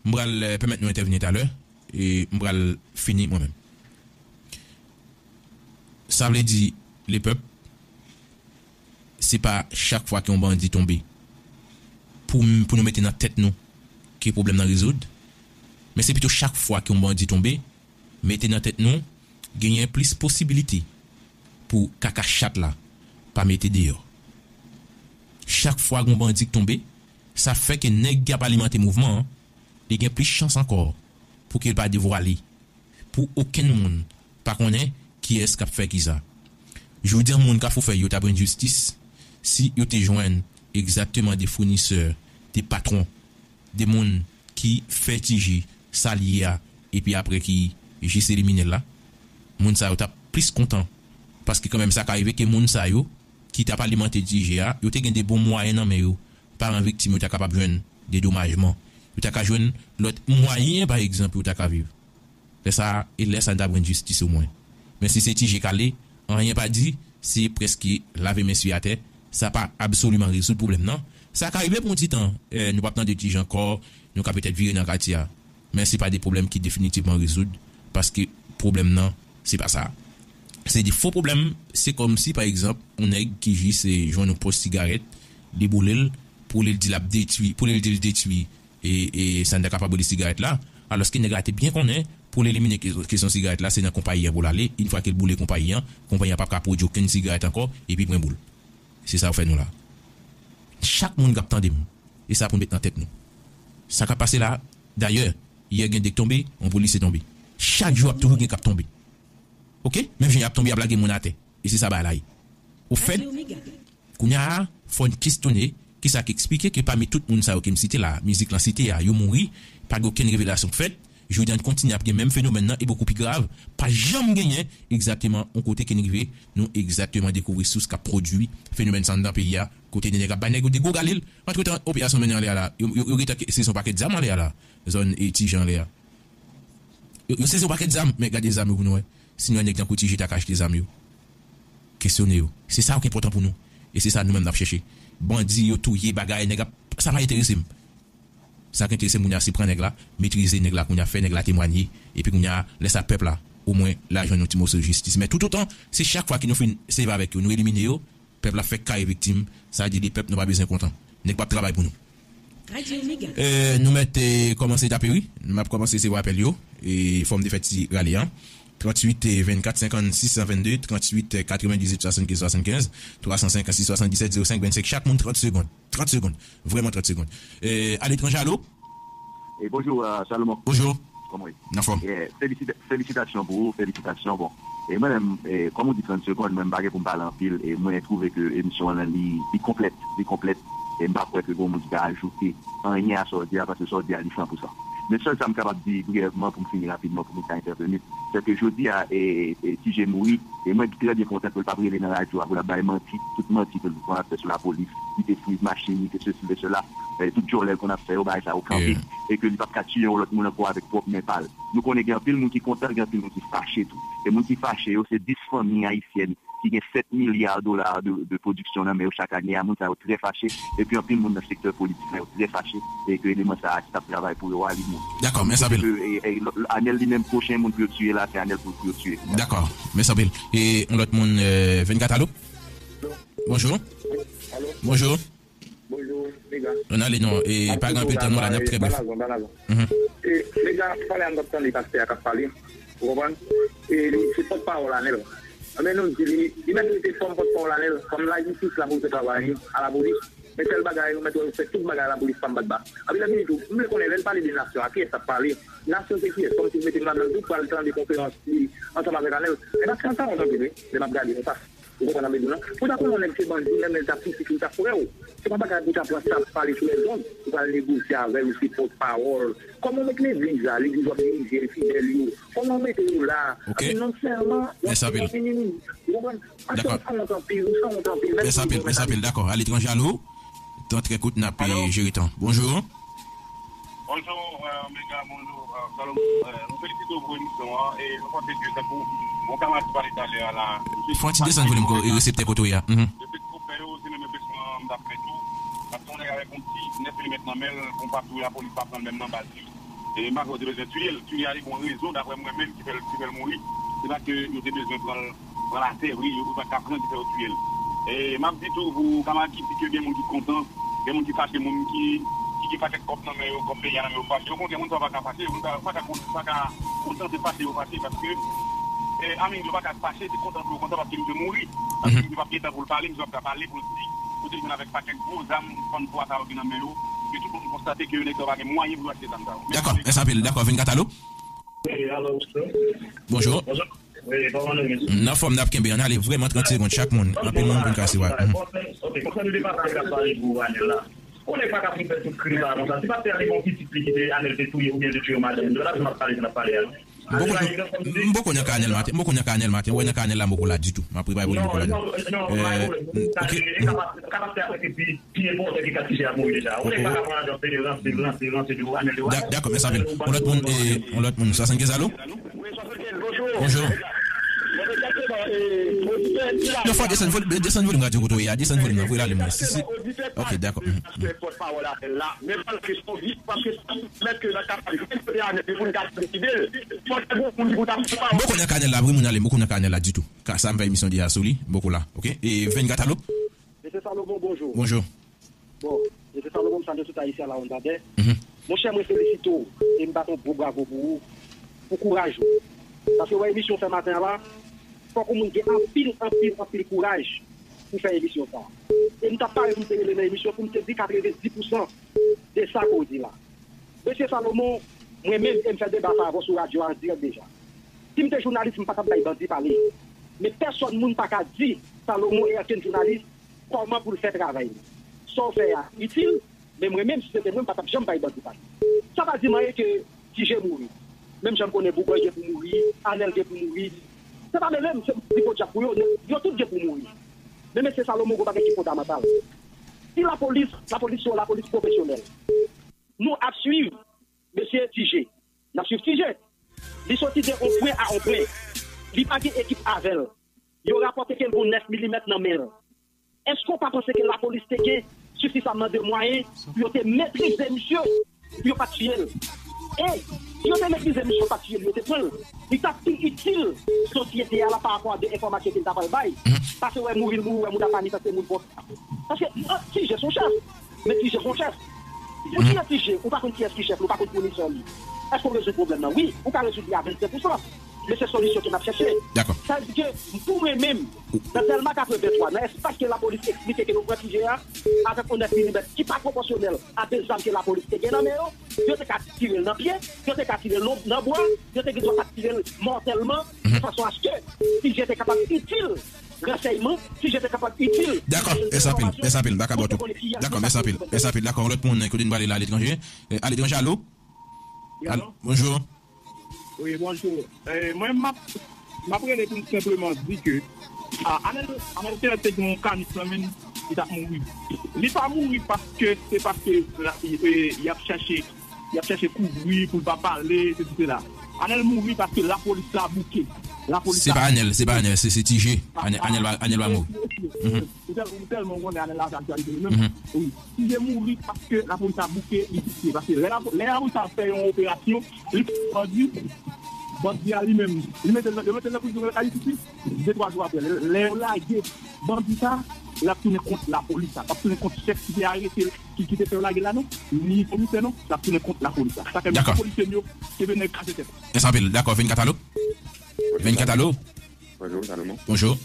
M pral, eh, pèmèt nou entèvni talè, e m pral fini mwen menm. Sa vle di, lepèp, se pa chak fwa ke yon bandi tonbe pou, pou nou mete nan tèt nou ke pwoblèm nan rezoud, men se pito chak fwa ke yon bandi tonbe, mete nan tèt nou genyen plis posibilite pou kaka chat la pa mete deyò. Chak fwa yon bandi k tonbe, sa fè ke nèg ki ap alimante mouvman an, li gen plis chans ankò pou ke l pa devwale, pou okenn moun pa konnen kiyès k ap fè kisa. Jodi a, moun Kafou Fèy yo t ap jwenn jistis si yo te jwenn egzakteman de founisè, de patwon, de moun ki fè Ti Je sa l ye a, epi apre ki jis elimine l la. Moun sa yo t ap plis kontan, paske kanmenm sa ka rive ke moun sa yo ki t ap alimante Ti Je a, yo te gen de bon mwayen nan men yo, paran viktim yo ta kapab jwenn dedomajman, yo ta ka jwenn lòt mwayen, pa egzanp, yo ta ka viv. Lè sa a, e lè sa a, n t ap jwenn jistis omwen. Men si se Ti Je k ale, anyen pa di, se prèske lave men sou atè, sa pa absoliman rezoud pwoblèm nan. Sa ka rive pou yon ti tan, eh, nou p ap tande Ti Je ankò, nou ka petèt vire nan katye a. Men se pa de pwoblèm ki definitivman rezoud, paske pwoblèm nan, se pa sa. Se de fo pwoblèm, se kòmsi, pa egzanp, yon nèg ki jis, eh, jwenn yon pòch sigarèt, li boule l, pou li di l ap detwi, pou li di l detwi e, e sa n ta kapab rele sigarèt la, alòske nèg la te byen konnen pou l elimine ke-, kesyon sigarèt la, se nan konpayi an pou l ale. Yon fwa ke l boule konpayi an, konpayi an p ap ka pwodui okenn sigarèt ankò, epi pran boul. Se sa yo fè nou la. Chak moun k ap tande m, e sa pou n met nan tèt nou. Sa k ap pase la, dayè, yè gen de k tonbe, yon polisye tonbe. Chak jou ap toujou gen k ap tonbe. Ok? Menm jan y ap tonbe, y ap lage moun atè. E se sa bagay la ye. Ofèt, kounye a, fò n kesyone kisa k eksplike ke pami tout moun sa yo ke m site la, mizik lan site a, yo mouri, pa gen okenn revelasyon k fèt. Jodi a, n kontinye ap gen menm fenomèn nan, e bokou pi grav, pa janm genyen egzakteman yon kote ke n rive, nou egzakteman dekouvri sous k ap pwodui fenomèn sa anndan peyi a, kote de nèg ap bay nèg yo de gwo galil. Antretan, operasyon mennen anlè a la, yo, yo, yo gentan sezi yon pakèt zam anlè a la, zòn, e, Ti Je anlè a. Yo, yo sezi yon pakèt zam, men gade zam yo pou nou wè. Si nou wè nèg tankou Ti Je ta ka achte zam yo, kesyone yo. Se sa yo ki enpòtan pou nou. E se sa nou menm n ap chèche. Bandi yo touye bagay, nèg ap, sa pa enterese m. Sa ki enterese m kounye a, se pran nèg la, metrize nèg la kounye a, fè nèg la temwanye, epi kounye a, lè sa pèp la, omwen, l a jwenn yon ti moso jistis. Men toutotan, se chak fwa ke nou fin sèvi avèk yo, nou elimine yo, pèp la fèk kare viktim, sa vle di de pèp nou pa bezwen kontan. Nèg p ap travay pou nou. Eh, nou mèt, eh, kòmanse tape, wi. M ap kòmanse resevwa apèl yo. E fò m te fè ti rale a. Tranntuit vennkat senkannsis san vennde, tranntuit katrevenndizwit swasannkenz swasannkenz, twa san senkannsis swasanndisèt zewo senk vennsenk. Chak moun trant segonn. Trant segonn. Vrèman trant segonn. Eh, aletranje, alo? E bonjou, eh, Salomon. Bonjou. Kòman w ye? Anfòm. Eh, felisita-, felisitasyon pou ou, felisitasyon. Bon, e mwen menm, eh, kòm ou di trant segonn, mwen m pa gen pou m pale anpil, e mwen twouve ke emisyon an li, li konplèt, li konplèt, e m pa kwè ke gen moun ki ka ajoute anyen a sa w di a, paske sa w di a li san pou san. Men sèl sa m kapab di briyèvman pou m fini rapidman, pou moun ka entèveni, se ke jodi a, e, e, Ti Je mouri, e mwen trè byen kontan ke l p ap rele nan radyo a pou l ap bay manti, tout manti ke l konn ap fè sou lapolis, li te swiv machin, li te sesi, li te sela, e, tout djòlè l konn ap fè yo, bagay sa yo kanpe, e ke li p ap ka tiye yon lòt moun ankò avèk pwòp men pa l. Nou konnen gen anpil moun ki kontan, gen anpil moun ki fache tou. E moun ki fache yo, se dis fanmi ayisyèn ki gen sèt milya dola de, de pwodiksyon nan men yo chak ane a. Moun sa yo trè fache. Epi anpil moun nan sektè politik la, yo trè fache. E ke eleman sa a ki t ap travay pou yo a, li mouri. Dakò, mèsi anpil. E, e, Anèl li menm, pwochen moun pou yo tiye la, se Anèl pou, pou yo tiye. Dakò, mèsi anpil. E yon lòt moun, eh, vennkat, alo? Bonjou. Alo? Bonjou. Bonjou, Mega. Ann ale non, e pa gen anpil tan non la, n ap trè brèf. Banazon, Banazon. Mhm. E, Mega, pale a m t ap tande pastè a k ap pale. Ou konprann? E li se pòtpawòl Anèl. Anben nou di li, li mèt rete kòm pòtpawòl Anèl, kòm lajistis la pou l fè travay li, a lapolis. Men sèl bagay, nou mèt wè yo fè tout bagay alapolis, pa m bat ba. Anpi lè fini tou, m vle konnen, lè l pale de nasyon, a kiyès l ap pale? Nasyon se kiyès? Kòmsi m mete m ladan l tou, pral tande konferans li ansanm avèk Anèl. E paske sa wont anpil, wi, lè m ap gade konsa. Ou konprann sa m vle di w lan? Pou ta pran yon nèg se bandi, menm lè l t ap pitit ou, l t ap frè w. Se pa bagay pou ta pran sa ap pale sou lèzòd, ou pral negosye avè l, ou se pòtpawòl. Kòman w met legliz la, legliz w ap dirije, fidèl yo, kòman w mete yo la? Ok. Epi non sèlman, w ap fè yon minimize. Ou konprann? Paske ou sanwont anpil, ou sanwont anpil. Mèsi anpil, mèsi anpil. Dakò. Aletranje, alo? Tan trè kout, n ap jere tan. Bonjou. Bonjou, Omega, bonjou, Salomon. Nou felisite w pou emisyon an e nou panse ke tankou yon kamarad ki pale talè a la. Fè yon ti desann volim reseptè kote w ye a. Yo fè ti koup yo, se menm refleksyon an m t ap fè tou. Paske yon nèg avèk yon ti nèf milimèt nan men l, pou patwouy lapolis pa pran l menm nan baz li. E malgre w te bezwen tiye l, tiye a li gen yon rezon, daprè mwen menm, ki fè l, ki fè l mouri. Se pa ke yo te bezwen pran l, pran l atè, wi, yo pa t ka pran l, ki fè yo tiye l. E m ap di tou, pou kamarad ki di ke gen moun ki kontan, gen moun ki fache, moun ki, ki gen pakèt kòb nan men yo, kòb peyi a nan men yo fache. Okontrè, moun sa yo pa ka fache, moun sa yo pa ka, pa ka kontante fache yo fache, paske, e, I mean, yo pa ka fache, se kontan pou yo kontan paske misye mouri. Paske misye p ap gen tan pou l pale, misye p ap ka pale pou l di, kote l jwenn avèk pakèt gwo zam, fann fwa sa yo ki nan men yo, ke tout moun konstate ke nèg sa yo pa gen mwayen pou yo achte zam sa yo. Dakò, mèsi anpil. Dakò, vennkat alo? Wi, alo, bonjou. Bonjou. Wi, kòman nou ye? N anfòm, n ap kenbe, ann ale vrèman trant segonn chak moun. Anpil moun konn kase, wi. Ok, konsènan depatman k ap pale pou Anèl la. Yon nèg pa ka fin fè tout krim sa a konsa. Se pa te avèk yon pitit li ki te Anèl te touye oubyen te touye yon madanm. Se pa sa m ap pale, sa n ap pale a, non. M poko, m poko nan ka Anèl maten. M poko nan ka Anèl maten. Ou wè nan ka Anèl la, m poko la ditou. M ap prepare pou li, m poko la ditou. Non, non, non, pa gen pwoblèm. Ok. Kapab, kapab fè afè ke pi, pi enpòtan ke kat sijè ap mouri deja. Ou nèg pa ka pran lajan federal, federal, federal, federal, Anèl, federal. Dakò, mèsi anpil. Yon lòt moun, yon lòt moun, swasannkenz, alo? Wi, swasannkenz, bonjou. Bonjou. Mwen, egzakteman, e, oditè ki la. Non, fò desann volim, desann volim radyo kote w ye a, desann volim nan, voye l ale mwen. Si, si. Ok, dakò. Paske pòtpawòl Anèl la, men pa kesyon vit, paske sa pèmèt ke nan ka jwenn kote Anèl pou n ka deside l. Fò te gon moun pou ta pran pawòl. M poko nan ka Anèl la, vre moun ale, m poko nan ka Anèl la ditou. Ka sa m fè emisyon deja sou li, m poko la. Ok? E vennkat alo? Mesye Salomon, bonjou. Bonjou. Bon, mesye Salomon, m salye tout Ayisyen a la ronn dadè. Monchè, mwen felisite w e m bat yon gwo bravo pou ou, pou kouraj ou. Paske wè emisyon w fè maten an la, fòk yon moun gen anpil, anpil, anpil kouraj pou fè emisyon sa a. E m t ap pare pou m te rele nan emisyon pou m te di katrevenndis pousan de sa ke w di la. Mesye Salomon, mwen menm, e m fè deba sa avè w sou radyo a an dirèk deja. Si m te jounalis, m pa t ap bay bandi pale. Men pèsòn moun pa ka di Salomon e ankenn jounalis kòman pou l fè travay li. Sa w fè a itil, men mwen menm, si se te mwen, m pa t ap janm bay bandi pale. Sa pa di m anyen ke Ti Je mouri. Menm jan m konnen Boubòy gen pou mouri, Anèl gen pou mouri. Se pa mele m, se m di podyab pou yo, yo tout gen pou mouri. Men mesye Salomon, gon bagay ki fondamantal. Si lapolis, lapolis se yon lapolis pwofesyonèl. Nou ap swiv mesye Ti Je. N ap swiv Ti Je. Li soti de yon pwen a yon pwen. Li pa gen ekip avè l. Yo rapòte ke l gon nèf milimèt nan men l. Èske w pa panse ke lapolis te gen sifizamman de mwayen pou yo te metrize misye, pou yo pa t tiye l? E si yo te metrize misye, yo pa t tiye l, yo te pran l, li t ap pi itil sosyete a la pa rapò a de enfòmasyon ke l ta pral bay. Pase wè mouri l mouri, wè moun ap manifeste, moun pran. Paske, ah, Ti Je se yon chèf. Men Ti Je se yon chèf. Pou Ti Je, Ti Je, ou pa konn kiyès ki chèf li, ou pa konn founisè li. Èske w rezoud pwoblèm nan? Wi, ou ka rezoud li a vennsenk pousan. Men se solisyon ke n ap chèche. Dakò. Sa vle di ke pou mwen menm, nan Dèlma katrevenntwa, nan espas ke lapolis eksplike ke nou pran Ti Je a, avèk yon nèf milimèt ki pa pwopòsyonèl a de zam ke lapolis te gen nan men yo, yo te ka tire l nan pye, yo te ka tire l nan, nan bwa, yo te gen dwa pa tire l mòtèlman, de fason aske Ti Je te kapab itil ransèyman, Ti Je te kapab itil. Dakò, mèsi anpil, mèsi anpil, m pa ka ba w twòp. Dakò, mèsi anpil, mèsi anpil. Dakò, yon lòt moun, kote n prale la, aletranje? Eh, aletranje, alo? Alo, bonjou. Wi, bonjou. Eh, mwen, m ap, m ap rele pou m senpleman di ke, ah, Anèl, Anèl Ferré te gen yon kanis nan men l, li t ap mouri. Li pa mouri paske se paske la, eh, y ap chèche, y ap chèche kouvri pou l pa pale, sesi, sela. Anèl mouri paske lapolis la bouke. Lapolis la bouke. Se pa Anèl, se pa Anèl, se, se Ti Je. Anèl, Anèl pa, Anèl pa mouri. Ou tèl-, ou tèlman konnen Anèl la se aktyalite li menm. Wi. Ti Je mouri paske lapolis la bouke li bouke. Paske lè la, lè lapolis la fè yon operasyon, li pran bandi, bandi a li menm, li mete l nan, yo mete l nan prizon, yo lage l soti. De twa jou apre, lè, lè yo lage bandi sa, l ap tounen kont lapolis la. L ap tounen kont chèf ki te arete l, ki, ki te fè yo lage l la, non. Ni komisè, non. L ap tounen kont lapolis la. Sa fè mesye polisye m yo kenbe nèg kraze tèt. Mèsi anpil. Dakò, vennkat alo? Vennkat alo? Bonjou, Salomon. Bonjou.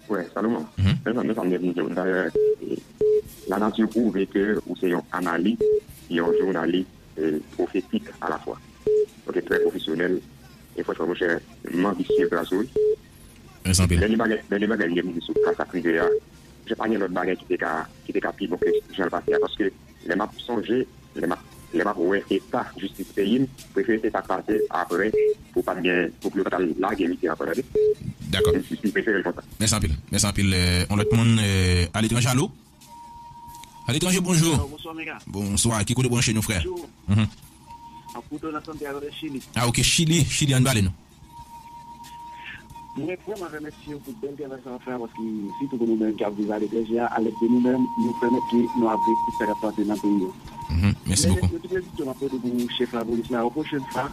Wè, Salomon. Mezanmi, sa m te vin di w. Dayè, e, lanati pwouve ke ou se yon analis, yon jounalis, e, pwofetik alafwa. Ou te trè pwofesyonèl. E franchman, monchè, m anvi swiv tras ou, wi. Mèsi anpil. Dènye bagay, dènye bagay li di sou ka sa k rive a, se pa gen lòt bagay ki te ka, ki te ka pi bon ke jan l pase a, paske lè m ap sonje, lè m ap, lè m ap wè eta jistis peyi m, prefere se sa k pase apre pou pa t gen, pou yo pa t al lage misye ankò, tande. Dakò. M, m prefere l konsa. Mèsi anpil. Mèsi anpil. Euh, yon lòt moun, euh, aletranje, alo? Aletranje, bonjou. Alo, bonswa, Mega. Bonswa. Ki kote w branche nou, frè? Bonjou. Mhm. Ap koute w nan Santiago de Chili. Ah, ok. Chili. Chili, ann pale nou. Mwen vrèman remèsye w pou bèl travay sa w ap fè a, paske sitou pou nou menm ki ap viv aletranje a, alèd de nou menm, nou pèmèt ke nou ap viv tout sa k ap pase nan peyi yo. Mhm, mèsi bokou. Men, yon ti kesyon m ap poze pou chèf lapolis la, yon pwochèn fwa,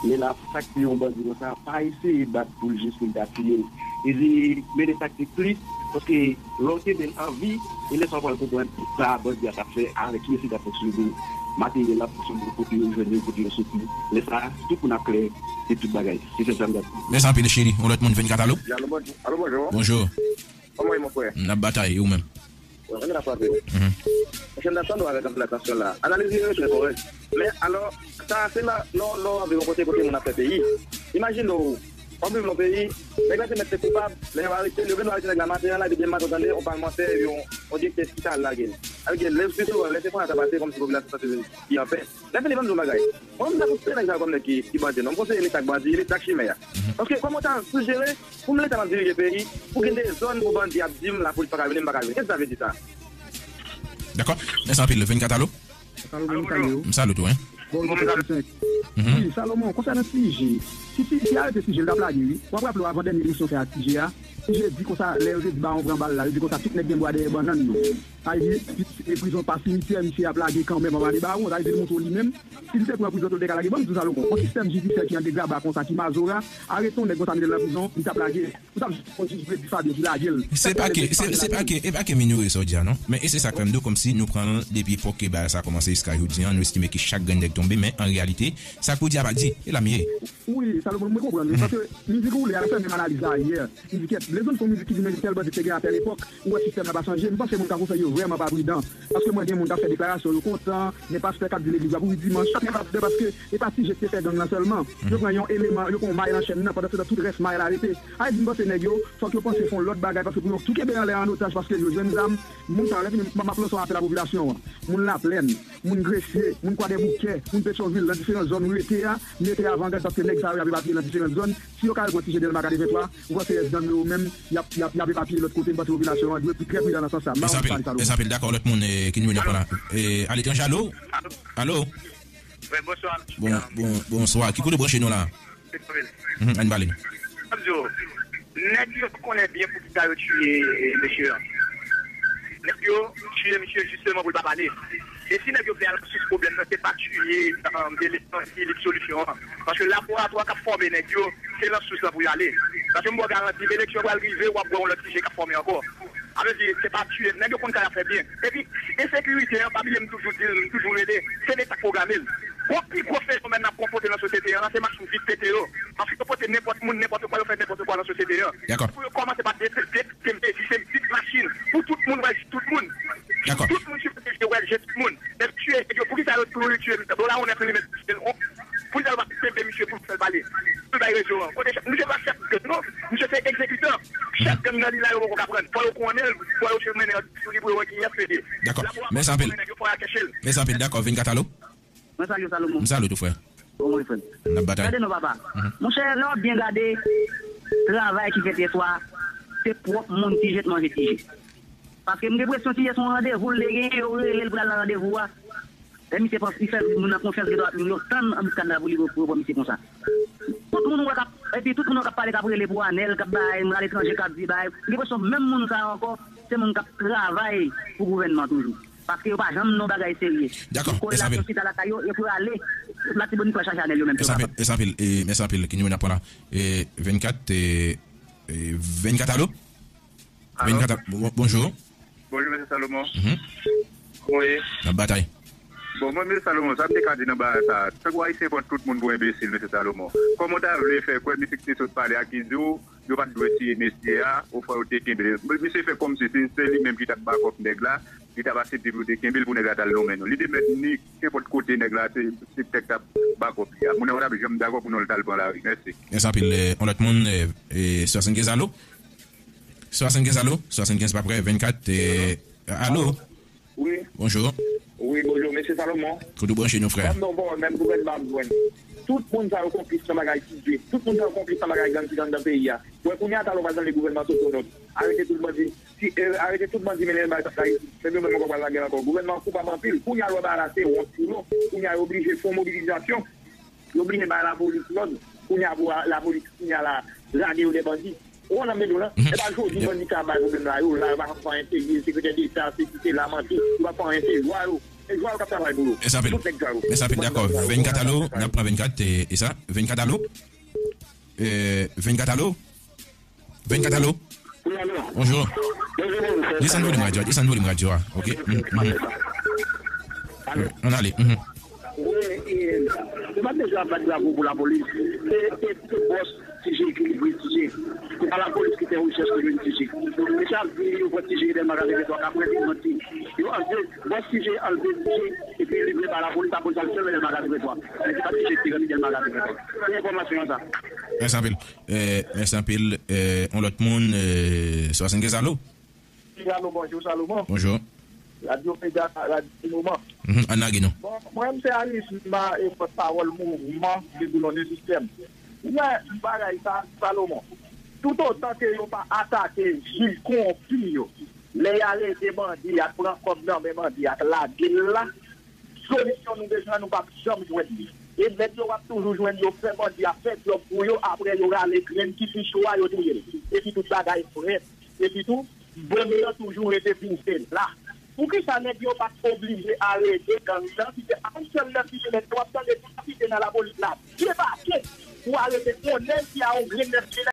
lè l ap sakte yon bandi konsa, pa eseye bat pou l jis pou l ta tiye l. Ede mennen sakte plis, paske lè w kenbe l an vi, e lè sa w pral konprann sa bandi a t ap fè, avèk kiyès li t ap fonksyone, materyèl l ap fonksyone, kote yo jwenn yo, kote yo soti. Lè sa a, tout moun ap klè de tout bagay. Se sèl sa m t ap di. Mèsi anpil, cheri. Yon lòt moun, vennkat, alo? Alo, bonjou. Alo, bonjou. Bonjou. Kòman w ye, mon frè? N ap batay, e ou menm? Bon, ann ap frape. Mhm. Monchè, m t ap tande w avèk anpil atansyon la. Analiz li yo trè kòrèk. Men, alò, sa a se la, lè w, lè w ap viv yon kote, kote moun ap fè peyi. Imajine w, w ap viv nan peyi, nèg la te mèt te koupab, lè yo arete l, yo gen dwa arete nèg la maten an la, epi demen maten w tande yon palmantè, yon, yon direktè chita al lage l. Sa vle di, lè, pi souvan, lè se konsa sa pase, kòmsi popilasyon santi li anpè. Lè fini, ban m di w yon bagay. Mwen, m ta konsidere nèg sa yo kòm nèg ki, ki bandi, non. M konsidere Leta k bandi, Leta k chimè a. Mhm. Paske, kòman w ta sijere pou m Leta m ap dirije peyi, pou gen de zòn pou bandi ap di m lapolis pa ka vini, m pa ka vini? Kisa sa vle di sa? Dakò. Mèsi anpil. Vennkat, alo? Alo, bonjou. M salye w, wi. Bon, bon, bon. Mhm. Wi, Salomon, konsènan T J, si, si, si arete T J, l t ap lage, wi. W ap raple w, avan dènye emisyon fè ak T J a, T J di konsa, lè yo te di Bawon pran bal la, yo di konsa tout nèg gen bwa dèyè bannann yo. Sa vle di, e prizon pa simityè, misye ap lage kanmenm anba de Bawon. Sa vle di, l montre w li menm, si l te pran prizon tou, l te ka lage. Ban m di w, Salomon, yon sistèm jidisyè ki an degraba konsa, ki mazora, arete yon nèg konsa, mete l nan prizon, li t ap lage. Ou t ap jis pran jij Freddy Fabien ki lage l. Se pa ke, se, se pa ke, e pa ke minore sa w di a, non. Men e se sa k fè m di w, kòmsi nou pran l depi epòk ke bagay sa kòmanse jiska jodi a, nou estime ke chak grenn nèg tonbe, men an reyalite, sa ke w di a pa di, e la m ye. Wi, Salomon, mwen konprann, wi, paske mizik ou le a, fè menm analiz la yè. Li di, kèt, lè zòn fè yon mizik ki di, men tèl bandi te gen a tèl epòk, ou wè sistèm nan pa chanje, m panse moun k ap fè yo vrèman pa pridan. Paske mwen gen moun k ap fè deklarasyon, yo kontan, gen pastè k ap di legliz la pou ri dimanch, chak moun ap fè paske e pa T J te fè gang nan sèlman. Yo pran yon eleman, yo pran yon may nan chèn nan, pandan se tan tout rès may la rete. Sa vle di, m panse nèg yo, fòk yo panse fè yon lòt bagay, paske pou yo tou kenbe anlè an otaj, paske yo jwenn zam, moun sa yo, lè fini, m, m ap lanse yon apèl a popilasyon an. Moun Laplèn, moun Gresye, moun Kwadèboukè, moun Petyonvil, nan diferan zòn ou rete a, mete avangad, paske nèg sa yo, y ap epapiye nan diferan zòn. Si yo ka al pran T J Dèlma katrevenntwa, ou panse rès gang yo menm, y ap, y ap, y ap epapiye lòt kote, m panse popilasyon an dwe pi trè pridan nan sans sa. M ap pale, Salomon. Mèsi anpil, mèsi anpil. Dakò, lòt moun, eh, ki nimewo n ap pran la? Eh, aletranje, alo? Alo? Wi, bonswa. Bon, bon, bonswa. Ki kote w branche nou la? Petyonvil. Mhm, ann pale nou. M ap di w, nèg yo konnen byen poukisa yo tiye, eh, mesye an. Nèg yo tiye misye jisteman pou l pa pale. E si nèg yo vle al nan sous pwoblèm nan, se pa tiye, um, eleman ki lik solisyon an. Paske laboratwa k ap fòme nèg yo, se nan sous lan pou y ale. Paske m ba w garanti, lè eleksyon pral rive, w ap wè yon lòt T J k ap fòme ankò. Sa vle di, se pa tiye. Nèg yo konn sa y ap fè byen. Epi, ensekirite an, pa bliye m toujou di l, m toujou rele, se Leta k pwograme l. Gwo, pi gwo fenomèn n ap konfwonte nan sosyete an, se machin vit pete yo. Paske yo pote nenpòt moun, nenpòt kwa, yo fè nenpòt kwa nan sosyete an. Dakò. Pou yo kòmanse pa de, de, de, de, de, de, de, vit machin. Pou tout moun wè je tout moun. Dakò. Tout moun sipoze je wè je tout moun. Epi tiye nèg yo, poukisa yo toujou tiye? Dola yon nèf milimèt, poukisa yo pa kenbe misye pou l fè l pale? Pou l bay rezon an. Kote chèf, misye pa chèf gang, non. Misye se egzekitan. Chèf gang nan li la, yo poko ka pran l. Fò yo konnen l, fò yo mennen l sou li pou yo wè kiyès li ye. Dakò. Mèsi anpil. Mèsi anpil. Dakò, vennkat, alo? Mwen salye w, Salomon. M salye w tou, frè. Kòman w ye, frè m? N ap batay. Gade non, papa. Mhm. Monchè, lè w ap byen gade, travay ki fèt yèswa, se pwòp moun T J t manje T J. Paske m gen enpresyon T J se yon randevou l te genyen, yo rele l pou l al nan randevou a. Lè misye panse li fè moun nan konfyans, gen dwa yo tann anbiskan nan pou li reprann misye konsa. Tout moun wè k ap, epi tout moun wè k ap pale, k ap rele pou Anèl, k ap bay, moun aletranje k ap di bay. M gen enpresyon menm moun sa yo ankò, se moun k ap travay pou gouvènman toujou. Paske yo pa janm nan bagay serye. Dakò, yo kole la sou sita lakay yo, yo prale Latibonit pou al chache Anèl yo menm tou. Mèsi anpil, mèsi anpil, e, mèsi anpil. Ki nimewo n ap pran la? E, vennkat, e, e, vennkat, alo? Alo? Vennkat, alo? Bon, bonjou. Bonjou, mesye Salomon. Mhm. Wi. N ap batay. Bon, mwen, mesye Salomon, sa m te ka di nan bagay sa, tankou Ayisyen pran tout moun pou enbesil, mesye Salomon. Kòman w ta vle fè kwè misye ki te sot pale a ki di w, yo pa t dwe tiye mesye a, ofwa yo te kenbe l. Misye fè kòmsi se, se li menm ki t ap bakòp nèg la, li t ap aksepte pou yo te kenbe l pou nèg la t al nonmen non. Li te mèt ni kenpòt kote nèg la, se, se tèt k t ap bakòp li a. Moun nan pa t ap janm dakò pou non l t al pran lari. Mèsi. Mèsi anpil. Eh, yon lòt moun, eh, eh, swasannkenz, alo? Swasannkenz, alo? Swasannkenz pa prè, vennkat, eh, alo? Wi. Bonjou. Wi, bonjou, mesye Salomon. Kote w branche nou, frè? Ban m non, bon, menm gouvènman ap jwenn. Tout moun sa yo konplis nan bagay T J. Tout moun sa yo konplis nan bagay gang ki anndan peyi a. Wè, kounye a, talè w pral tande gouvènman sot sou nou. Arete tout bandi. Si, eh, arete tout bandi, mennen yo bay pèp la isit. Menm yo menm ankò pral lagè ankò. Gouvènman an koupab anpil. Kounye a, lè w ba la, se wont pou yo. Kounye a, yo oblije fè yon mobilizasyon. Yo oblije bay lapolis lòd. Kounye a, pou lapolis, kounye a la, lage yo dè bandi. Ou konn sa m vle di w la? Mhm. E pa jodi bandi sa ap bay pwoblèm la, yo la, yo pa fè anyen serye, sekretè deta, sesi, sela, manti, yo pa fè anyen serye, jwa yo. E jwa yo k ap travay pou yo. Mèsi anpil. Tout nèg jwa yo. Mèsi anpil, dakò. Vennkat, alo, n ap pran vennkat, e, e sa? Vennkat, alo? E, vennkat, alo? Vennkat, alo? Wi, alo. Bonjou. Bonjou, bonjou. Desann volim radyo a, desann volim radyo a, ok? Mhm, mhm. Alo. Ann ale. Mhm. Wi, e, se pa t bezwen ap bat bravo pou lapolis. Se, se, se bòs T J ki livre T J. Se pa lapolis ki fè rechèch pou jwenn T J. Mesye ap di yo pran T J Dèlma katrevenntwa, k ap pran ti manti. Yo anlve, bòs T J anlve T J, epi livre ba lapolis, lapolis al sèvi Dèlma katrevenntwa. Men se pa T J ki rantre Dèlma katrevenntwa. Se enfòmasyon an sa. Mèsi anpil. Eh, mèsi anpil. Eh, yon lòt moun, eh, swasannkenz, alo? Alo, bonjou, Salomon. Bonjou. Radyo Mega, radyo Moman. Mhm, ann lage nou. Bon, mwen, m se Aris Lima, e pòtpawòl mouvman Deboulonne Sistèm. Ou wè, bagay sa, Salomon, toutotan ke yo pa atake jij kowonpi yo, lè y arete bandi, y ap pran kòb nan men bandi, y ap lage l la, solisyon nou bezwen, nou p ap janm jwenn li. E nèg yo w ap toujou jwenn yo fè bandi ap fè djòb pou yo, apre yo rale grenn ki pi cho a, yo touye l. Epi tout bagay frèt. Epi tou, bandi an toujou rete bouje la. Poukisa nèg yo pa t oblije arete gang nan, ki se a yon sèl nèf milimèt, w ap tande tout kapitèn nan lapolis la debake pou arete yon nèg ki a yon grenn nèf milimèt.